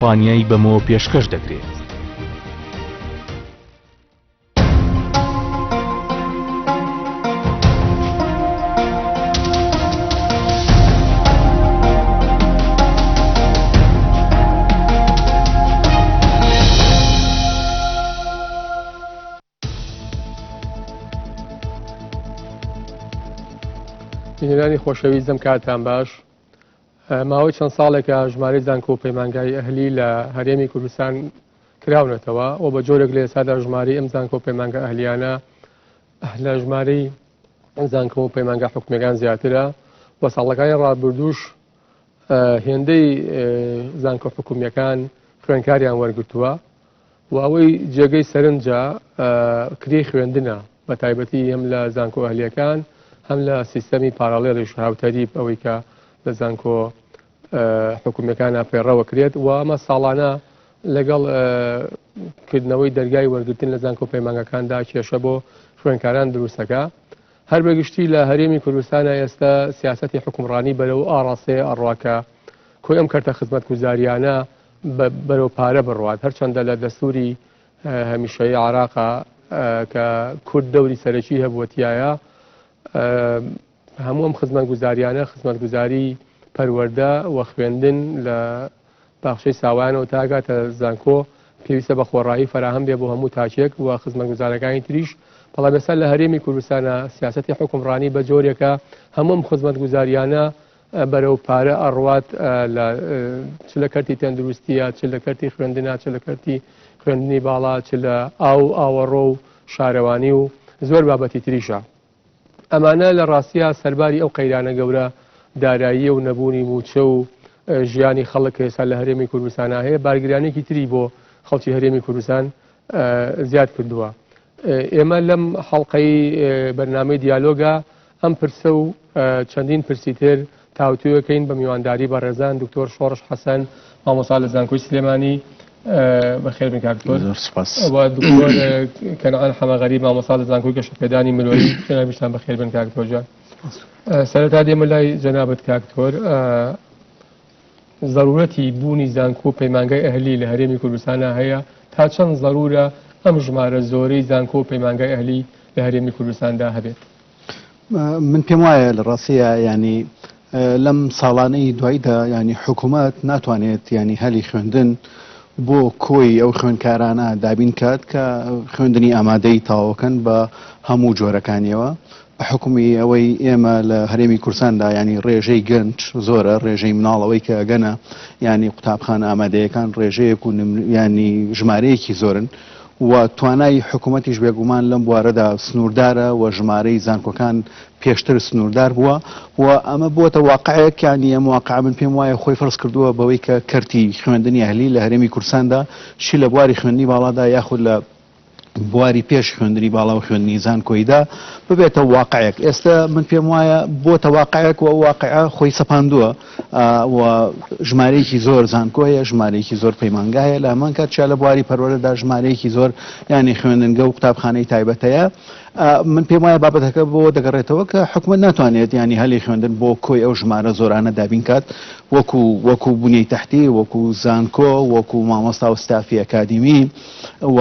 کۆمپانیای بەمۆ پێشکەش دەکرێت. بینەرانی خۆشەویست دەم کاتان باش ماوەی چەند ساڵێکە ژمارەی زانکۆ و پەیمانگای ئەهلی لە هەرێمی کوردستان کراونەتەوە و بە جۆرێک لە ئێستادا ژمارەی ئەم زانکۆ و پەیمانگا ئەهلیانە لە ژمارەی زانکۆ و پەیمانگا حکومیەکان زیاترە و ساڵەکانی ڕابردووش هێندەی زانکۆ حکومیەکان خوێنکاریان وەرگتووە و ئەوەی جێگەی سەرنجە کرێی خوێندنە بە تایبەتی هەم لە زانکۆ ئەهلیەکان هەم لە سیستەمی پاراڵێڵیش هاوتەریب ئەوەی کە لە زانکۆ حکومیەکانە پەیڕەوە کرێت و ئەمە ساڵانە لەگەڵ کردنەوەی دەرگای وەرگرتن لە زانکۆ پەیمانگەکاندا کێشە بۆ خوێنکاران دروستەکە هەر بەگشتی لە هەرێمی کوردستانە ئێستا سیاستی حکومڕانی بەرەو ئاڕاستەیە ئەڕواکە کۆی ئەم کەرتە خزمەتگوزاریانە بەرەو پارە بڕوات، هەرچەندە لە دەستوری هەمیشەیی عراقا کە کورد دەوری سەرەکی هەبووە تیایا هەموو ئەم خزمەتگوزاریانە خزمەتگوزاری پەروەردە و خوێندن لە باخچەی ساوایانەوە تاگاتە زانکۆ پێویستە بە خۆڕایی فەراهەم بێ بۆ هەموو تاکێک و خزمەتگوزارەکانی تریش بەڵام ئێستا لە هەرێمی کوردستانە سیاسەتی حکومڕانی بە جۆرێکە هەموو ئەم خزمەتگوزاریانە بەرەو پارە ئەڕوات لە چ لە کەرتی تەندروستیە چ لە کەرتی خوێندنا چ لە کەرتی خوێندنی باڵا چ لە ئاو ئاوەڕۆ و شارەوانی و زۆر بابەتی تریشە ئەمانە لە ڕاستیا سەرباری ئەو قەیرانە گەورە داراییە و نەبوونی موچە و ژیانی خەڵک کە ئێستا لە هەرێمی کوردستانە هەیە بارگرانێکی تری بۆ خەڵکی هەرێمی کوردستان زیاد کردووە ئێمە لەم حەڵقەی بەرنامەی دیالۆگا ئەم پرسە و چەندین پرسی تر تاوتوێکەین بە میوانداری بەڕێزان دکتۆر شۆڕش حەسەن مامۆستا لە زانکۆی سلێمانی بەخێر بن کاک دکتۆر. زۆر سپاس. و دکتۆر کەنعان حەمەغەریب مامۆستا لە زانکۆی گەشەپێدانی مرۆیی جەنابیشتان بەخێر بن کاک دکتۆر جان. سەرەتا دێمە لای جەنابت کاک دکتۆر. زەرورەتی بوونی زانکۆ و پەیمانگای ئەهلی لە هەرێمی کوردستانا هەیە؟ تا چەند زەرورە ئەم ژمارە زۆرەی زانکۆ و پەیمانگای ئەهلی لە هەرێمی کوردستاندا هەبێت؟ من پێم وایە لە ڕاستییا یانی لەم ساڵانەی دواییدا یانی حکوومەت ناتوانێت یانی هەلی خوێندن بۆ کۆی ئەو خوێندکارانە دابین کات کە خوێندنی ئامادەی تەواوەکەن بە هەموو جۆرەکانیەوە بە حوکمی ئەوەی ئێمە لە هەرێمی کوردستاندا یانی ڕێژەی گەنج زۆرە، ڕێژەی مناڵ ئەوەی کە ئەگەنە یانی قوتابخانە ئامادەیەکان ڕێژەیەک و یانی ژمارەیەکی زۆرن و توانای حکوومەتیش بێگومان لەم بوارەدا سنووردارە و ژمارەی زانکۆکان پێشتر سنووردار بووە و ئەمە بووەتە واقعێک یانی ئەم واقعە من پێم وایە خۆی فەرز کردووە بەوەی کە کەرتی خوێندنی ئەهلی لە هەرێمی کوردستاندا چی لە بواری خوێندنی باڵادا یاخود لە بواری پێش خوێندنی باڵا و خوێندنی زانکۆیدا ببێتە واقعێک ئێستا من پێم وایە بۆتە واقعێک و ئەو واقعە خۆی سەپاندووە و ژمارەیەکی زۆر زانکۆ هەیە ژمارەیەکی زۆر پەیمانگا هەیە لە هەمان کات چیا لە بواری پەروەردەدا ژمارەیەکی زۆر یانی خوێندنگە و قوتابخانەی تایبەت هەیە من پێم وایە بابەتەکە بۆ دەگەڕێتەوە کە حکومت ناتوانێت ینی هەلی خوێندن بۆ کۆی ئەو ژمارە زۆرانە دابین کات وەکو وەکو بنیەی تەحتی وەکو زانکۆ وەکو مامۆستا و ستافی ئەکادیمی و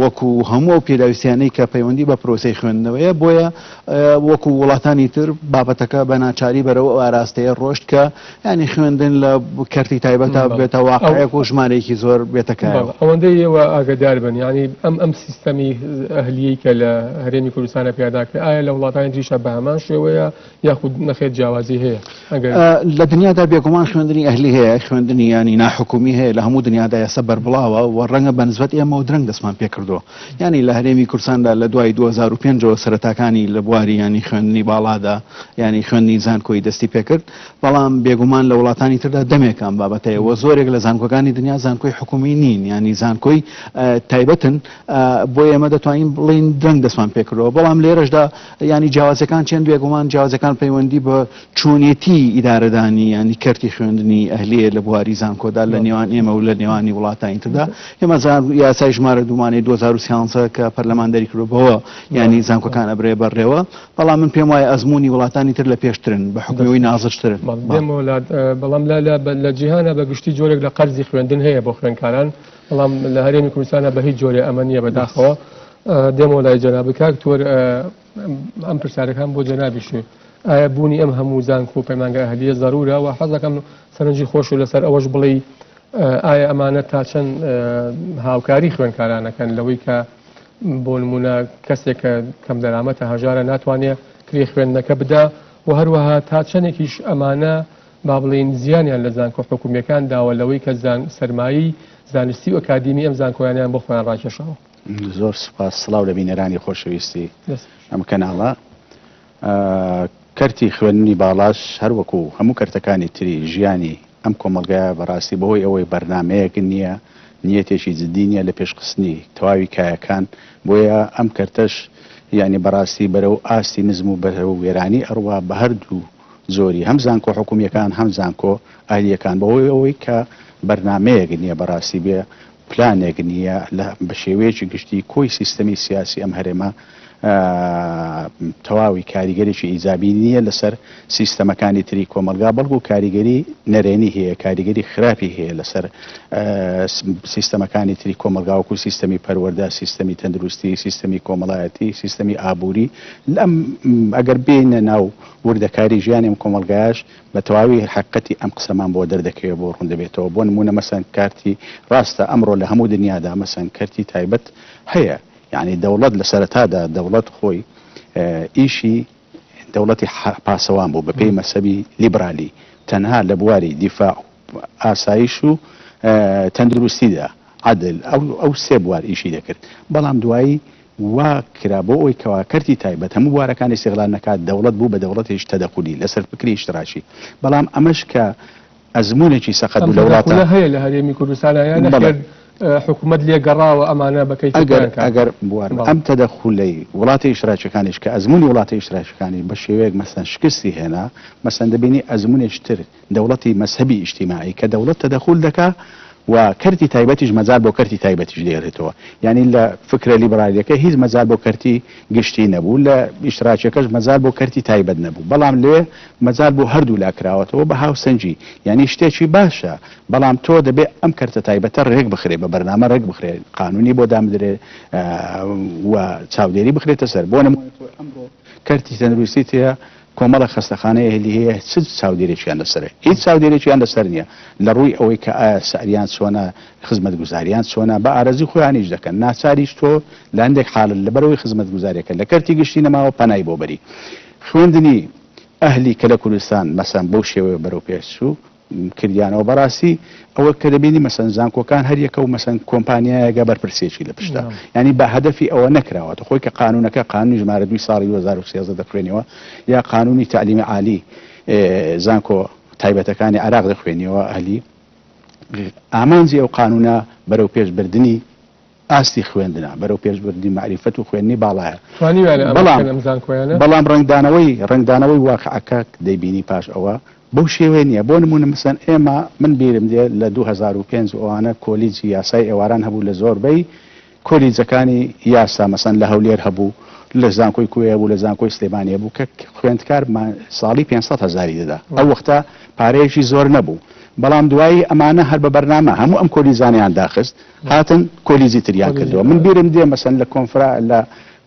وەکو هەموو ئەو پێداویستیانەی کە پەیوەندی بە پرۆسەی خوێندنەوەیە، بۆیە وەکو وڵاتانی تر بابەتەکە بە ناچاری بەرەو ئەو ئاراستەیە ڕۆشت کە یانی خوێندن لە کەرتی تایبەتا ببێتە واقعێک و ژمارەیەکی زۆر بێتە کایەوە. ئەوەندەی ئێوە ئاگەدار بن یانی ئەم ئەم سیستەمی ئەهلیەی کە لە هەرێمی کوردستانە پیادا کرا ئایا لە وڵاتانی تریشا بە هەمان شێوەیە یاخود نەخێر جیاوازی هەیە؟ ئەگەر. لە دنیادا بێگومان خوێندنی ئەهلی هەیە، خوێندنی یانی ناحکومی هەیە لە هەموو دنیادا ئێستا بەربڵاوە و ڕەنگە بە نسبەت ئێمەوە درەنگ دەستمان پێکردووە. یانی لە هەرێمی کوردستاندا لە دوای 2005 ەوە سەرەتاکانی لە بواری یانی خوێندنی باڵادا یانی خوێندنی زانکۆیی دەستی پێکرد، بەڵام بێگومان لە وڵاتانی تردا دەمێکە ئەم بابەتە هەیە و زۆرێک لە زانکۆکانی دنیا زانکۆی حکومی نین یانی زانکۆی تایبەتن، بۆیە ئێمە دەتوانین بڵێین درەنگ دەستمان پێکردووە. کردەوە. بەڵام لێرەشدا یانی جیاوازیەکان چێن؟ بێگومان جیاوازیەکان پەیوەندی بە چۆنیەتی ئیدارەدانی یانی کەرتی خوێندنی ئەهلیە لە بواری زانکۆدا لە نێوان ئێمە و لە نێوانی وڵاتانی تردا. ئێمە یاسای ژمارە دوومانەی 2013 کە پەرلەمان دەری کردووە بەوە یانی زانکۆکان ئەبرێ بەڕێوە، بەڵام من پێم وایە ئەزموونی وڵاتانی تر لە پێشترن بە حوکمی ئەوەی نازشترن. بەڵام لە جیهانە بە گشتی جۆرێک لە قەرزی خوێندن هەیە بۆ خوێندکاران، بەڵام لە هەرێمی کوردستانە بە هیچ جۆرێ ئەمە نییە بەداخەوە. دێمەوە لای جەنابی کاک تۆر، ئەم پرسیارەکان بۆ جەنابیشێ، ئایا بوونی ئەم هەموو زانکۆ و پەیمانگە ئەهلیە زەرورە؟ و حەزەکەم سەرنجی خۆش و لەسەر ئەوەش بڵێی ئایا ئەمانە تا چەند هاوکاری خوێندکارانەکەن لەوەی کە بۆ نمونە کەسێک کە کەم دەرامەتە هەژارە ناتوانێت کرێ خوێندنەکە بدا، و هەروەها تا چەندێکیش ئەمانە با بڵێین زیانیان لە زانکۆ حکومییەکان داوە لەوەی کە سەرمایەی زانستی و ئەکادیمی ئەم زانکۆیانەیان بۆ خۆیان ڕاکێشاوە. زۆر سوپاس. سڵاو لە بینەرانی خۆشەویستی ئەم کەناڵە. کەرتی خوێندنی باڵاش هەر وەکو هەموو کەرتەکانی تری ژیانی ئەم کۆمەڵگایە بەڕاستی بەهۆی ئەوەی بەرنامەیەک نییە، نیەتێکی جدی نییە لە پێشخستنی تەواوی کایەکان، بۆیە ئەم کەرتەش یانی بەڕاستی بەرەو ئاستی نزم و بەرەو وێرانی ئەڕوا بە هەردوو جۆری هەم زانکۆ حکومییەکان هەم زانکۆ ئەهلییەکان بەهۆی ئەوەی کە بەرنامەیەک نییە بەڕاستی بێ پلانێک نییە لە بە شێوەیەکی گشتی کۆی سیستەمی سیاسی ئەم هەرێمە تەواوی کاریگەرێکی ئیجابی نییە لەسەر سیستەمەکانی تری کۆمەڵگا، بەڵکو کاریگەری نەرێنی هەیە، کاریگەری خراپی هەیە لەسەر سیستەمەکانی تری کۆمەڵگا وەکو سیستەمی پەروەردە، سیستەمی تەندروستی، سیستەمی کۆمەڵایەتی، سیستەمی ئابووری. لەم ئەگەر بێینە ناو وردەکاری ژیانی ئەم کۆمەڵگایەش بە تەواوی حەقیقەتی ئەم قسەمان بۆ دەردەکەوێت، بۆ ڕوون دەبێتەوە. بۆ نموونە مەسەن کارتی ڕاستە ئەمڕۆ لە هەموو دنیادا مەسەن کەرتی تایبەت هەیە، یانی دەوڵەت لە سەرەتادا دەوڵەت خۆی ئیشی دەوڵەتی پاسەوان بوو بە پێی مەسەبی لیبرالی تەنها لە بواری دیفاع و ئاسایش و تەندروستیدا عەدل ئەو سێ بوار ئیشی دەکرد بەڵام دوایی وا کرا بۆ ئەوەی کەوا کەرتی تایبەت هەموو بوارەکانی ئیستیغلال نەکات دەوڵەت بوو بە دەوڵەتێکی تەدەخولی لەسەر فکری ئیشتراکی بەڵام ئەمەش کە ئەزموونێکی سەقەت بوو لە وڵاتە. ئەم تەدەخولە هەیە لە هەرێمی کوردستانا یا نەخێر حکومەت لێ گەڕاوە ئەمانە بە کەیفی خۆیان کار ئەگەر بوار ئەم تەدەخولەی وڵاتە ئیشتراکیەکانیش کە ئەزموونی وڵاتە ئیشتراکیەکانی بە شێوەیەک مەسەن شکستی هێنا مەسەن دەبینی ئەزموونێکی تر دەوڵەتی مەزهەبی ئیجتیماعی کە دەوڵەت تەدەخول دەکا و کەرتی تایبەتیش مەجال بۆ کەرتی تایبەتیش دێڵێتەوە یانی لە فکرە لیبرالیەکە هیچ مەجال بۆ کەرتی گشتی نەبوو لە ئیشتراکیەکەش مەجال بۆ کەرتی تایبەت نەبوو بەڵام لێ مەجال بۆ هەردوو لا کراوەتەوە بە هاوسەنگی یانی شتێکی باشە بەڵام تۆ دەبێ ئەم کەرتە تایبەتە ڕێک بخرێ بە بەرنامە ڕێک بخرێ قانونی بۆ دامدرێ و چاودێری بخرێتە سەر بۆ نمونە تۆ ئەمڕۆ کەرتی تەندروستیت هەیە کۆمەڵێک خەستەخانەی ئەهلی هەیە چ چاودێرێکیان لەسەرە؟ هیچ چاودێرێکیان لەسەر نییە لە ڕووی ئەوەی کە ئایا سعریان چۆنە، خزمەتگوزاریان چۆنە، بە ئارەزووی خۆیان ئیش دەکەن، ناچاریش تۆ لە هەندێک حاڵەت لەبەرئەوەی خزمەتگوزاریەکە لە کەرتی گشتی نەماوە پەنای بۆ بەری. خوێندنی ئەهلی کە لە کوردستان مەسەن بەو شێوەیە بەرەو پێش چوو، کردیانەوە بەڕاستی ئەوە کە دەبینی مەسەن زانکۆکان هەر یەکە و مەسەن کۆمپانیایەگە بەرپرسێکی لە پشتە یانی بە هەدەفی ئەوە نەکراوەتە خۆی کە قانونەکە قانونی ژمارە دووی ساڵی 2013 دەخوێنیەوە یا قانونی تەعلیمی عالی زانکۆ تایبەتەکانی عێراق دەخوێنیەوە ئەهلی ئامانجی ئەو قانونە بەرەو پێشبردنی ئاستی خوێندنە، بەرەو پێشبردنی مەعریفەت و خوێندنی باڵایە. توانیویانە ئەمە بەڵام بکەن ئەم زانکۆیانە؟ بەڵام ڕەنگدانەوەی ڕەنگدانەوەی واقعەکە دەیبینی پاش ئەوە بەو شێوەیە نییە. بۆ نموونە مەسەلەن ئێمە من بیرم دێ لە 2005 و ئەوانە کۆلیجی یاسای ئێواران هەبوو لە زۆربەی کۆلیجەکانی یاسا مەسەلەن لە هەولێر هەبوو، لە زانکۆی کۆیە هەبوو، لە زانکۆی سلێمانی هەبوو کە خوێندکار ساڵی 500 هەزاری دەدا. ئەو وەختە پارەیەکی زۆر نەبوو. بەڵام دوایی ئەمانە هەر بە بەرنامە هەموو ئەم کۆلیجانەیان داخست. هاتن کۆلیجی تریان کردەوە من بیرم دێ مەسەن لە کۆنفرا لە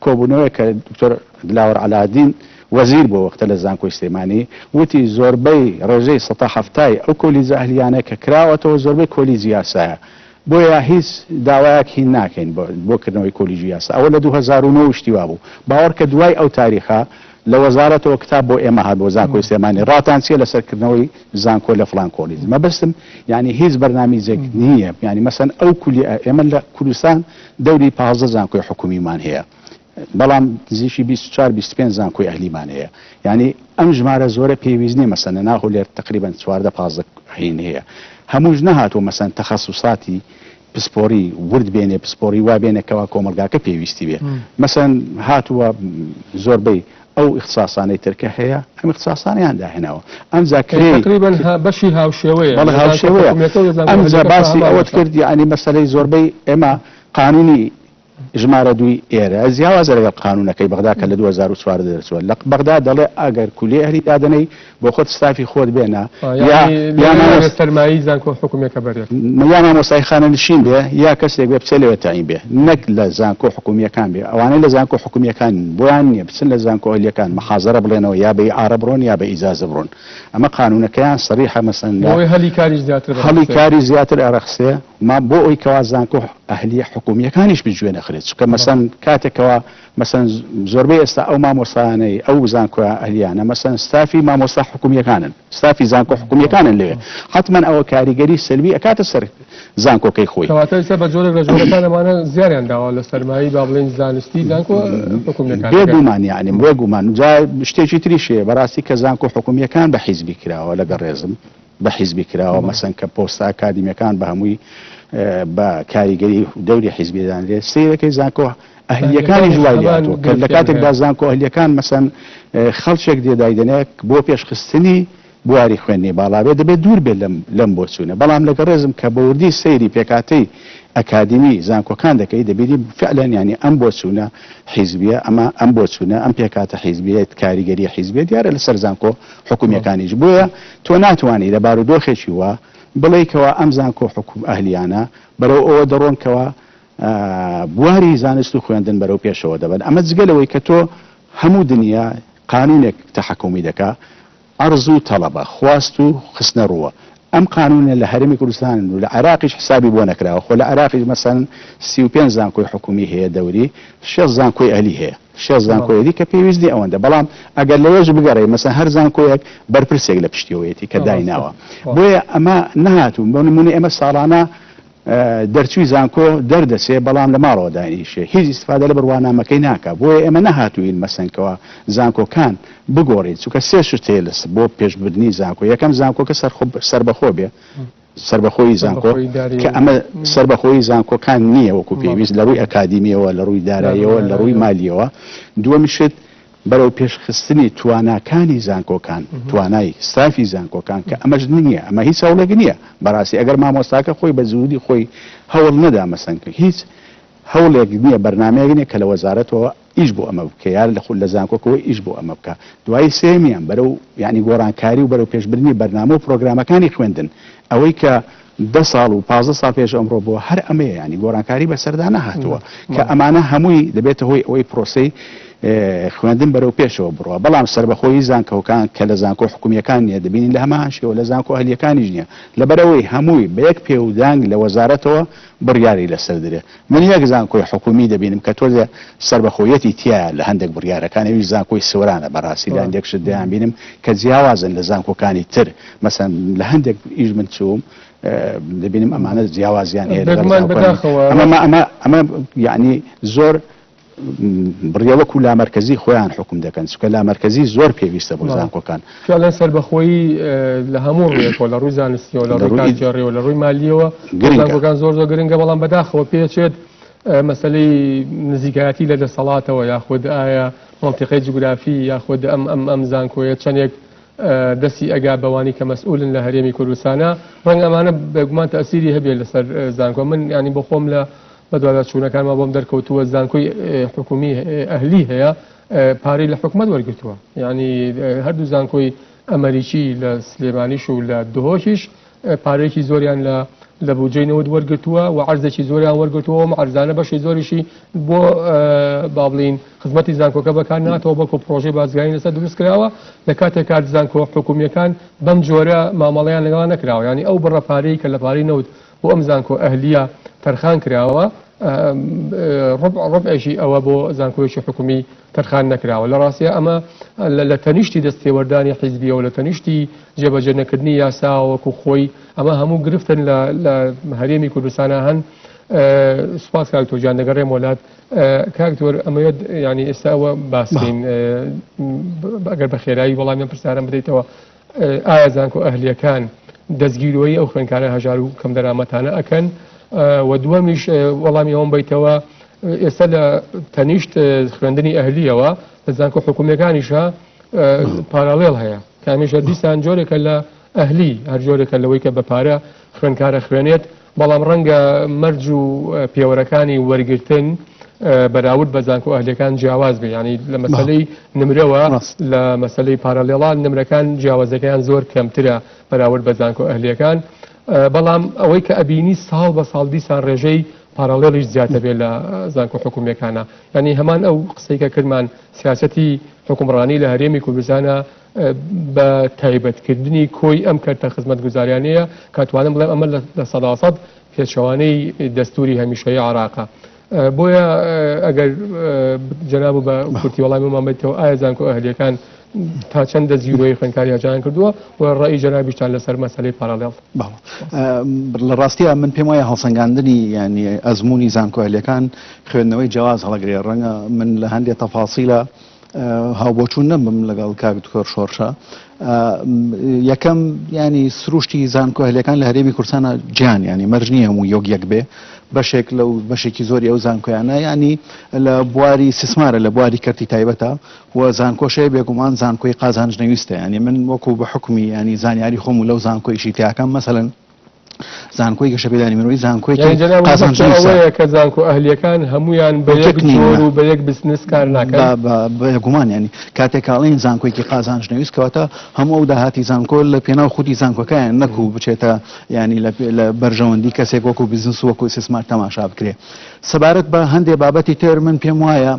کۆبوونەوەیەک کە دکتۆر دلاوەر عەلادین وەزیر بووە وەختە لە زانکۆی سلێمانی وتی زۆربەی ڕێژەی سەتا حەفتای ئەو کۆلیجە ئەهلیانە کە کراوەتەوە زۆربەی کۆلیجی یاسایە بۆیە هیچ داوایەک هین ناکەین بۆ کردنەوەی کۆلیجی یاسا ئەوە لە 2009 شتی وابوو باوەڕکە دوای ئەو تاریخە لە وەزارەتەوە کتاب بۆ ئێمە هات بۆ زانکۆی سلێمانی ڕاتان چیە لەسەر کردنەوەی زانکۆ لە فڵان کۆلیج مەبەستم یانی هیچ بەرنامیجێک نییە یانی مەسەن ئەو کولی ئێمە لە کوردستان دەوری 15 زانکۆی حکومیمان هەیە بەڵام نزیکی 24 25 زانکۆی ئەهلیمان هەیە یانی ئەم ژمارە زۆرە پێویست نییە مەسەن لە ناو هەولێر تقریبا 14 15 هین هەیە هەمووش نەهاتوو مەسەن تەخەسوساتی پسپۆری ورد بێنێ، پسپۆری وا بێنێ کەوا کۆمەڵگاکە پێویستی بێ. مەسەلەن هاتووە زۆربەی ئەو ئیختساسانەی تر کە هەیە ئەم ئیختساسانەیان داهێناوە. ئەمجا کرێی تەقریبەن بەشی هاوشێوەیە بەڵێ لە زانکۆ هاوشێوەیە. حکومییەکە و لە زانکۆ ئەمجا ئەهلییەکەش باسی هەمان ئەوەت بەشە. کرد یەعنی مەسەلەی زۆربەی ئێمە قانوونی ژمارە دووی ئێرە جیاوازە لەگەڵ قانوونەکەی بەغدا کە لە 2014 دەرچووە. لە بەغدا دەڵێ ئەگەر کولیەی ئەهلی دادەنێی بۆ خۆت ستافی خۆت بێنە یا یا لێرە مامۆس سەرمایەی زانکۆ حکومیەکە بەرێت. یا مامۆستای خانەنشین بێ یا کەسێک بێ بچێ لەوێ تەعین بێ نەک لە زانکۆ حکومیەکان بێ. ئەوانەی لە زانکۆ حکومیەکان بۆیان نیە بچن لە زانکۆ ئەهلیەکان محازەرە بڵێنەوە یا بە ئیعارە بڕۆن یا بە ئیجازە بڕۆن. ئەمە قانوونەکەیان سەریحە مەسەن لە بۆ ئەوەی هەلی کاریش زیاتر هەڵی بڕەخسێ. کاری زیاتر ئەڕەخسێ. ما بۆ ئەوی کەوا زانکۆ ئەهلیە حکومیەکانیش پشتگوێ نەخرێت چونکە مەسەن کاتێک کەوا مەسەن زۆربەی ئێستا ئەو مامۆستایانەی ئەو زانکۆ ئەهلیانە مەسەن ستافی مامۆستا حکومیەکانن ستافی زانکۆ حکومیەکانن لەوێ حتمما ئەوە کاریگەری سەلبی ئەکاتە سەر زانکۆکەی خۆی. کەواتە ئێستا بە جۆرێک لە جۆرەکان ئەمانە زیانیان داوە لە سەرمایەی با بڵێین زانستی زانکۆ حکومیەکان. بێگومان یانی بێگومان جا شتێکی تریش هەیە بەڕاستی کە زانکۆ حکومیەکان بە حیزبی کراوە لەگەڵ ڕێزم بە حیزبی کراوە مەسەن کە پۆستە ئەکادیمیەکان بە هەمووی بە کاریگەری دەوری حیزبی دانرێت سەیرەکەی زانکۆ ئەهلیەکانیش وای لێهاتووە کە لە کاتێکدا زانکۆ ئەهلیەکان مەسەن خەڵکێک دێ دایدەنێ بۆ پێشخستنی بواری خوێندنی باڵا بێت دەبێت دوور بێت لەم لەم بۆچوونە بەڵام لەگەڵ ڕێزم کە بە وردی سەیری پێکهاتەی ئەکادیمی زانکۆکان دەکەی دەبینی فعلەن یانی ئەم بۆچوونە حیزبیە ئەمە ئەم بۆچوونە ئەم پێکهاتە حیزبیە کاریگەری حیزبیە دیارە لەسەر زانکۆ حکومیەکانیش بۆیە تۆ ناتوانی لە بارودۆخێکی وا بڵێی کەوا ئەم زانکۆ حکوم ئەهلیانە بەرەو ئەوە دەڕۆن کەوا بواری زانست و خوێندن بەرەو پێشەوە دەبەن ئەمە جگە لەوەی کە تۆ هەموو دنیا قانونێک تەحەکومی دەکا عەرز و تەڵەبە خواست و خستنە ڕووە ئەم قانونە لە هەرێمی کوردستان و لە عێراقیش حسابی بۆ نەکراوە خۆ لە عێراقیش مەسەلەن 35 زانکۆی حکومی هەیە دەوری 60 زانکۆی ئەهلی هەیە شێست زانکۆیە دی کە پێویست نیە ئەوەندە بەڵام ئەگەر لەوێش بگەڕێی مەسەن هەر زانکۆیەک بەرپرسێک لە پشتیەوەیەتی کە دایناوە بۆیە ئەمە نەهاتوو بۆ نمونە ئێمە ساڵانە دەرچووی زانکۆ دەردەچێ بەڵام لە ماڵەوە دانیشێ هیچ ئیسفادە لە بڕوانامەکەی ناکا بۆیە ئێمە نەهاتووین مەسەنکەوە زانکۆکان بگۆڕین چونکە سێ شت هەیە لە بۆ پێشبردنی زانکۆ یەکەم زانکۆکە سەربەخۆ بێ سەربەخۆیی زانکۆ کە ئەمە سەربەخۆیی زانکۆکان نییە وەکو پێویست لە ڕووی ئەکادیمیەوە لە ڕووی داراییەوە لە ڕووی مالیەوە دووەمی شت بەرەو پێشخستنی تواناکانی زانکۆکان توانای ستافی زانکۆکان کە ئەمەش نییە ئەمە هیچ هەوڵێک نییە بەڕاستی ئەگەر مامۆستاکە خۆی بە جهودی خۆی هەوڵ نەدا مەسەن هیچ هەوڵێک نییە بەرنامەیەک نییە کە لە وەزارەتەوە ئیش بۆ ئەمە بکە یا لە خود لە زانکۆکەوە ئیش بۆ ئەمە بکە دوایی سێیەمیان بەرەو یانی گۆڕانکاری و بەرەو پێشبردنی بەرنامە و پرۆگرامەکانی خوێندن ئەوەی کە دە ساڵ و 15 ساڵ پێش ئەمڕۆ بووە هەر ئەمەیە یانی گۆڕانکاری بەسەردا نەهاتووە کە ئەمانە هەمووی دەبێتە هۆی ئەوەی پرۆسەی خوێندن بەرەو پێشەوە بڕوا بەڵام سەربەخۆیی زانکۆکان کە لە زانکۆ حکومییەکان نییە دەبینین لە هەمان شێوە لە زانکۆ ئەهلییەکانیش نییە لەبەرئەوەی هەمووی بە یەک پێودانگ لە وەزارەتەوە بڕیاری لەسەر درێ من یەک زانکۆی حکومی دەبینم کە تۆزێ سەربەخۆیەتی تیایە لە هەندێک بڕیارەکان ئەویش زانکۆی سۆرانە بەڕاستی لە هەندێک شت دەیانبینم کە جیاوازن لە زانکۆکانی تر مەسەن لە هەندێک ئیش من چووم دەبینم ئەمانە جیاوازیان هەیە لەگەڵ بێگومان زانکۆکانی بەداخەوە ئەمە ئەمە ئەمە یعنی زۆر بڕە وەکو لامەرکەزی خۆیان حوکم دەکەن چونکە لامەرکەزی زۆر پێویستە بۆ زانکۆکان. فعلا سەربەخۆیی لە هەموو ڕوویەکەوە لە ڕووی زانستیەوە لە ڕووی کارگێڕیەوە لە ڕووی مالیەوە زانکۆکان زۆر زۆر گرنگە بەڵام بەداخەوە پێچێت مەسەلەی نزیکایەتی لە دەسەڵاتەوە یاخود ئایا مەنتیقەی جوگرافی یاخود ئەم ئەم ئەم زانکۆیە چەندێک دەستی ئەگا بەوانی کە مەسئولن لە هەرێمی کوردستانە ڕەنگ ئەمانە بێگومان تەسیری هەبێت لەسەر زانکۆ من ینی بۆ خۆم لە بەدواداچوونەکانما بۆم دەرکەوتووە زانکۆی حکومی ئەهلی هەیە پارەی لە حکومەت وەرگتووە یعنی هەردوو زانکۆی ئەمریکی لە سلێمانیش و لە دهۆکیش پارەیەکی زۆریان لە لە بودجەی نەوت وەرگرتووە و عەرزێکی زۆریان وەرگرتووە و ئەم عەرزانە بەشی زۆریشی بۆ با بڵێین خزمەتی زانکۆکە بەکار ناتەوە بەڵکو پڕۆژەی بازرگانی لەسەر دروست کراوە لە کاتێک کات زانکۆ حکومییەکان بەم جۆرە مامەڵەیان لەگەڵا نەکراوە یانی ئەو بڕە پارەی کە لە پارەی نەوت بۆ ئەم زانکۆ ئەهلییە تەرخان کراوە ڕبع ڕبعێکی ئەوە بۆ زانکۆیەکی حکومی تەرخان نەکراوە لە ڕاستیا ئەمە لە تەنیشتی دەستێوەردانی حیزبیەوە لە تەنیشتی جێبەجێ نەکردنی یاسا وەکو خۆی ئەمە هەموو گرفتن لە هەرێمی کوردستانە هەن سوپاس کاک تۆر گیان دەگەڕێم وەلات کاک تۆر ئەمەوێت ینی ئێستا ئەوە باسکەین ئەگەر بە خێرایی وەڵامیان پرسیارم بدەیتەوە ئایا زانکۆ ئەهلیەکان دەستگیرۆیی ئەو خوێندکارە هەژار و کەمدەرامەتانە ئەکەن؟ و دووەمیش وەڵامی ئەوەم بەیتەوە ئێستا لە تەنیشت خوێندنی ئەهلیەوە لە زانکۆ حکومیەکانیشە پاراڵێڵ هەیە کامیشە دیسان جۆرێکە لە ئەهلی هەر جۆرێکە لەوەی کە بە پارە خوێندکارە خوێنێت بەڵام ڕەنگە مەرج و پێوەرەکانی وەرگرتن بەراورد بە زانکۆ ئەهلیەکان جیاواز بێ یعنی لە مەسلەی نمرەوە لە مەسلەی پارالێڵان نمرەکان جیاوازەکەیان زۆر کەمترە بەراورد بە زانکۆ ئەهلیەکان بەڵام ئەوەی کە ئەبینی ساڵ بە ساڵ دیسان ڕێژەی پارالێڵیش زیاتر بێت لە زانکۆ حکومیەکانە یعنی هەمان ئەو قسەی کە کردمان سیاسەتی حکومڕانی لە هەرێمی کوردستانە بە تایبەتکردنی کۆی ئەم کەرتە خزمەتگوزاریانەیە کە توانم بڵێم ئەمە 100% پێچەوانەی دەستوری هەمیشەی عراقە. بۆیە ئەگەر جەناب بە کورتی وەڵامی مامەتەوە ئایا زانکۆ ئەهلیەکان تا چەند دەستگیرۆی خوێندکاری هەجان کردووە و ڕێی جەنابیشتان لەسەر مەسەلەی پارالێڵ؟ لە ڕاستیە من پێم وایە هەڵسەنگاندنی ینی ئەزمموی زانکۆ ئەهلیەکان خوێندنەوەی جیاواز هەڵەگرێ. ڕەنگە من لە هەندێک تەفاسیلە هاوبۆچوون نەبم لەگەڵ کاک دکتۆر شۆڕشە. یەکەم ینی سروشتی زانکۆ ئەهلیەکان لە هەرێمی کوردستانە جیان، ینی مەرج نییە هەموو یەک یەک بێ. بەشێک لەو بەشێکی زۆری ئەو زانکۆیانە ینی لە بواری سیسمارە، لە بواری کەرتی تایبەتە و زانکۆشەیە بێگومان زانکۆی قازانج نەویستە. ینی من وەکو بە حکومی ینی زانیاری خۆم و لەو زانکۆیشی تیاکەم، مەسەلەن زانکۆی گەشەپێدانی مرۆیی زانکۆیەکی قازانج نەویستە. ئەوەیە کە زانکۆ ئەهلیەکان هەمویان بە یەک جۆر و بە یەک بزنس کار ناکەن. بێگومان ینی کاتێک کاڵین زانکۆیەکی قازانج نەویست کەواتە هەموو ئەو داهاتی زانکۆ لە پێناو خودی زانکۆکەیان نەکو بچێتە ینی لە بەرژەوەندی کەسێک وەکو بزنس و وەکو ئیستیسمار تەماشا بکرێ. سەبارەت بە هەندێ بابەتی تر من پێم وایە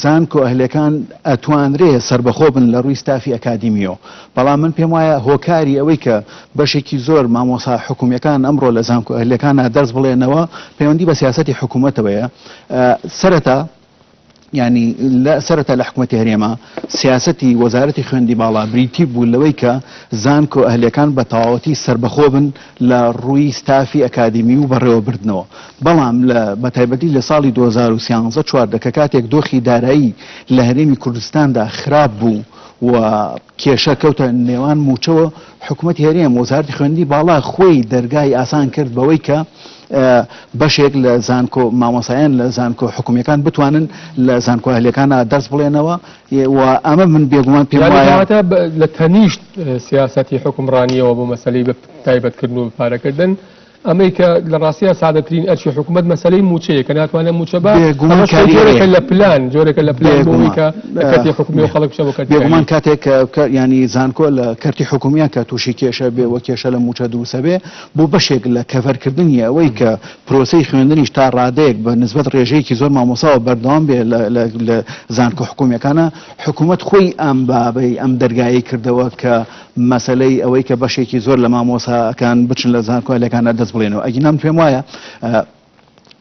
زانکۆ ئەهلەکان ئەتوانرێ سربەخۆ بن لە ڕووی ستافی ئەکادیمیەوە، بەڵام من پێم وایە هۆکاری ئەوەی کە بەشێکی زۆر مامۆسا حکومیەکان ئەمڕۆ لە زانکۆ ئەهلیەکانە دەرس بڵێنەوە پەیوەندی بە سیاسەتی حکوومەتەوەیە. سەرەتا ینی لە سەرەتا لە حکوومەتی هەرێمە سیاسەتی وەزارەتی خوێندی باڵا بریتی بوو لەوەی کە زانکۆ ئەهلیەکان بە تەواوەتی سربەخۆ بن لە ڕووی ستافی ئەکادیمی و بەڕێوەبردنەوە. بەڵام لە بەتایبەتی لە ساڵی 2013 14 کە کاتێک دۆخی دارایی لە هەرێمی کوردستاندا خراپ بوو و کێشە کەوتە نێوان موچەوە، حکوومەتی هەرێم وەزارەتی خوێندنی باڵا خۆی دەرگای ئاسان کرد بەوەی کە بەشێک لە زانکۆ مامۆسایان لە زانکۆ حکومیەکان بتوانن لە زانکۆ ئەهلیەکانە دەرس بڵێنەوە و ئەمە من بێگومان پێم وایە لە تەنیشت سیاسەتی حکومڕانیەوە بۆ مەسەلەی بە تایبەتکردن و پارەکردن، ئەمەی کە لە ڕاستیدا سادەترین ئەرکی حکوومەت مەسەلەی مووچەیە کە ناتوانێت مووچە بە بێگومان جۆرێکە لە پلان، جۆرێکە لە پلان بۆ ئەوەی کە لە کەرتی حکوومی و خەڵک بچێت بۆ کەرتی بێگومان کاتێک کە ینی زانکۆ لە کەرتی حکوومیە کە تووشی کێشە بێ و کێشە لە مووچە دروستە بێ، بۆ بەشێک لە کەڤەرکردنی ئەوەی کە پرۆسەی خوێندنیش تا ڕادەیەک بە نسبەت ڕێژەیەکی زۆر مامۆساوە بەردەوام بێ لە زانکۆ حکوومیەکانە، حکوومەت خۆی ئەم بابەی ئەم دەرگایەی کردەوە کە مەسەلەی ئەوەی کە بەشێکی زۆر لە مامۆساکان بچن لە زانکۆ ئەهلیەکانە دەست بڵێنەوە. ئەگینا من پێم وایە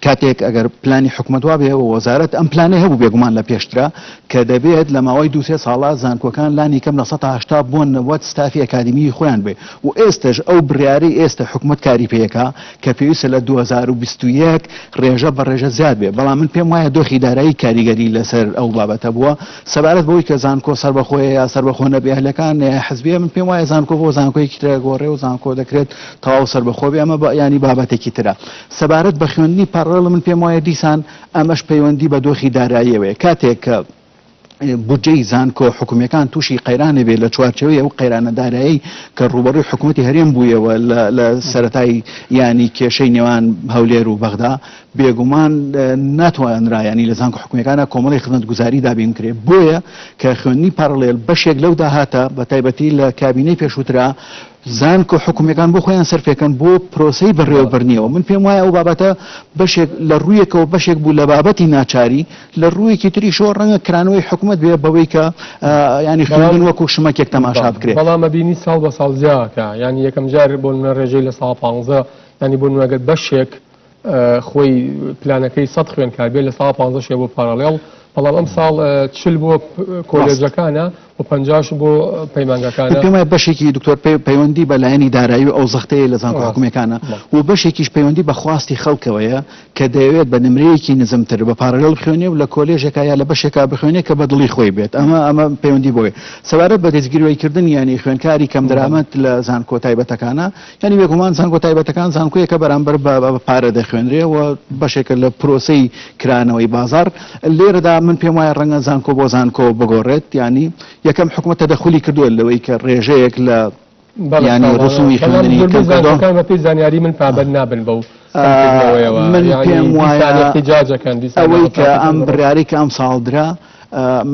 کاتێک ئەگەر پلانی حکوومەت وابێ و وەزارەت ئەم پلانەی هەبوو بێگومان لە پێشترا کە دەبێت لە ماوەی دوسێ ساڵا زانکۆکان لانی کەم لە 180 بۆ 90 ستافی ئەکادیمی خۆیان بێ و ئێستش ئەو بڕیارەی ئێستا حکوومەت کاری پێیەکە کە پێویستە لە 2021 ڕێژە بە ڕێژە زیاد بێ. بەڵام من پێم وایە دۆخی دارایی کاریگەری لەسەر ئەو بابەتە بووە. سەبارەت بەوەی کە زانکۆ سەربەخۆیە یا سەربەخۆ نەبێ ئەهلەکان حزبیە، من پێم وایە زانکۆ بۆ زانکۆیەکی ترە گۆڕێ و زانکۆ دەکرێت تەواو سەربەخۆ بێ، ئەمە ینی بابەتێکی ترە. سەبارەت بە خوێندنی پارالێڵ من پێم وایە دیسان ئەمەش پەیوەندی بە دۆخی داراییەوەیە. کاتێک کە بودجەی زانکۆ حکومیەکان تووشی قەیرانێ بێ لە چوارچێوەی ئەو قەیرانە دارایی کە ڕووبەڕووی حکوومەتی هەرێم بوویەوە لە سەتای ینی کێشەی نێوان هەولێر و بەغدا، بێگومان ناتوانرا ینی لە زانکۆ حکومیەکانە کۆمەڵی خزمەتگوزاری دابین کرێ. بۆیە کە خوێندنی پارالێل بەشێک لەو داهاتە بە تایبەتی لە کابینەی پێشووترا زانکۆ حکومیەکان بۆ خۆیان سەرفێکەن بۆ پرۆسەی بەڕێوەبردنیەوە. من پێم وایە ئەو بابەتە بەشێک لە ڕوویەکەوە بەشێک بوو لە بابەتی ناچاری، لە ڕوویەکی تریشەوە ڕەنگە کرانەوەی حکوومەت بێ بەوەی کە ینی خوێندن وەکو شمەکێک تەماشا بکرێت. بەڵام ئەبینی ساڵ بە ساڵ زیاکە، ینی یەکەم جار بۆ نمونە ڕێژەی لە ساڵ 15، ینی بۆ نمونە ئەگەر بەشێک خۆی پلانەکەی 100 خوێندکار بێت لە ساڵ 15 شێ بۆ پارالێڵ، بەڵام ئەمساڵ 40 بۆ کۆلێژەکانە و 50 بۆ پەیمانگاکانە. پێم وایە بەشێکی دکتۆر پەیوەندی بە لایەنی دارایی و ئەو زەختەیە لە زانکۆ حکومیەکانە و بەشێکیش پەیوەندی بە خواستی خەڵکەوەیە کە دەیەوێت بە نمرەیەکی نزمتر بە parallel بخوێنێ و لە کۆلێژێکا یا لە بەشێکا بخوێنێ کە بە دڵی خۆی بێت. ئەمە ئەمە پەیوەندی بۆیە. سەبارەت بە دەستگیروەیکردن یانی خوێندکاری کەمدەرامەت لە زانکۆ تایبەتەکانە، یانی بێگومان زانکۆ تایبەتەکان زانکۆیەکە بەرامبەر بە پارە دەخوێنرێ و بەشێکە لە پرۆسەی کرانەوەی بازاڕ. لێرەدا من پێم وایە ڕەنگە زانکۆ بۆ زانکۆ بگۆڕێت، یانی یەکەم حکومەت تەدەخولی کردووە لەوەی کە ڕێژەیەک لە یانی ڕسومی خوێندنی کەم کردووە. زانکۆکان بەپێی زانیاری من پابەند نابن بەو کەمکردنەوەیەوە. من پێم وایە ئەوەی کە ئەم بڕیارەی کە ئەمساڵ درا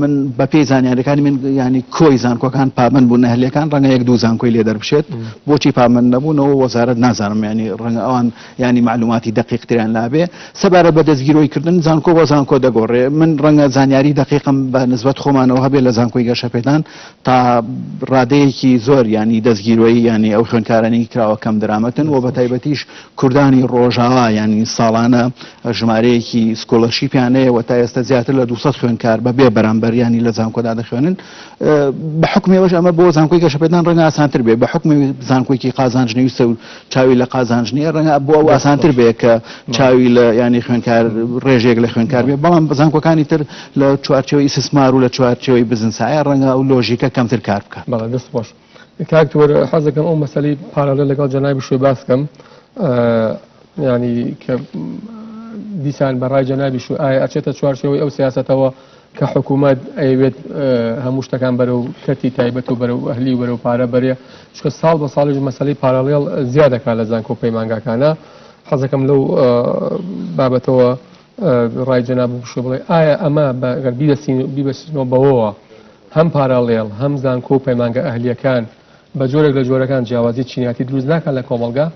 من بەپێی زانیاریەکانی من ینی کۆی زانکۆکان پابند بوون ئەهلیەکان ڕەنگە یەک دوو زانکۆی لێ دەربچێت بۆچی پابند نەبوونەوە وەزارەت نازانم ینی ڕەنگە ئەوان ینی معلوماتی دقیقتریان لابێ سەبارەت بە دەستگیرۆی کردن زانکۆ بۆ زانکۆ دەگۆڕێ من ڕەنگە زانیاری دقیقم بە نسبەت خۆمانەوە هەبێ لە زانکۆی گەشەپێدان تا ڕادەیەکی زۆر ینی دەستگیرۆیی ینی ئەو خوێندکارانی کراوە کەم درامەتن و بە تایبەتیش کوردانی ڕۆژاوا ینی ساڵانە ژمارەیەکی scholarship یان هەیە و تا ئێستا زیاتر لە 200 خوێندکار بە بێ بەرامبەر ینی لە زانکۆدا دەخوێنن. بە حکمی ئەوەش ئەمە بۆ زانکۆی گەشەپێدان ڕەنگە ئاسانتر بێ، بە حکمی زانکۆیەکی قازانج نەویستە و چاوی لە قازانج نییە ڕەنگە بۆ ئەو ئاسانتر بێ کە چاوی لە ینی خوێندکار ڕێژێک لە خوێندکار بێ، بەڵام زانکۆکانی تر لە چوارچێوەی ئیسسمار و لە چوارچێوەی بزنسایە ڕەنگە ئەو لۆژیکە کەمتر کار بکات. بەڵێ دەست خۆش کاک تۆر، حەز دەکەم ئەو مەسەلەی parallel لەگەڵ جەنابی شوێ باس کەم، ینی کە دیسان بە ڕای جەنابی شو ئایا ئەچێتە چوارچێوەی ئەو سیاسەتەوە کە حکوومەت ئەیەوێت هەموو شتەکان بەرەو کەرتی تایبەت و بەرەو ئەهلی و بەرەو پارە بەرێ، چونکە ساڵ بە ساڵیش مەسەلەی parallel زیاد دەکات لە زانکۆ و پەیمانگاکانە. حەزەکەم لەو بابەتەوە ڕای جەناب بشێ بڵێ ئایا ئەمە گەر بیبەستینەوە بەوەوە هەم parallel هەم زانکۆ و پەیمانگە ئەهلیەکان بە جۆرێک لە جۆرەکان جیاوازی چینایەتی دروست ناکات لە کۆمەڵگا؟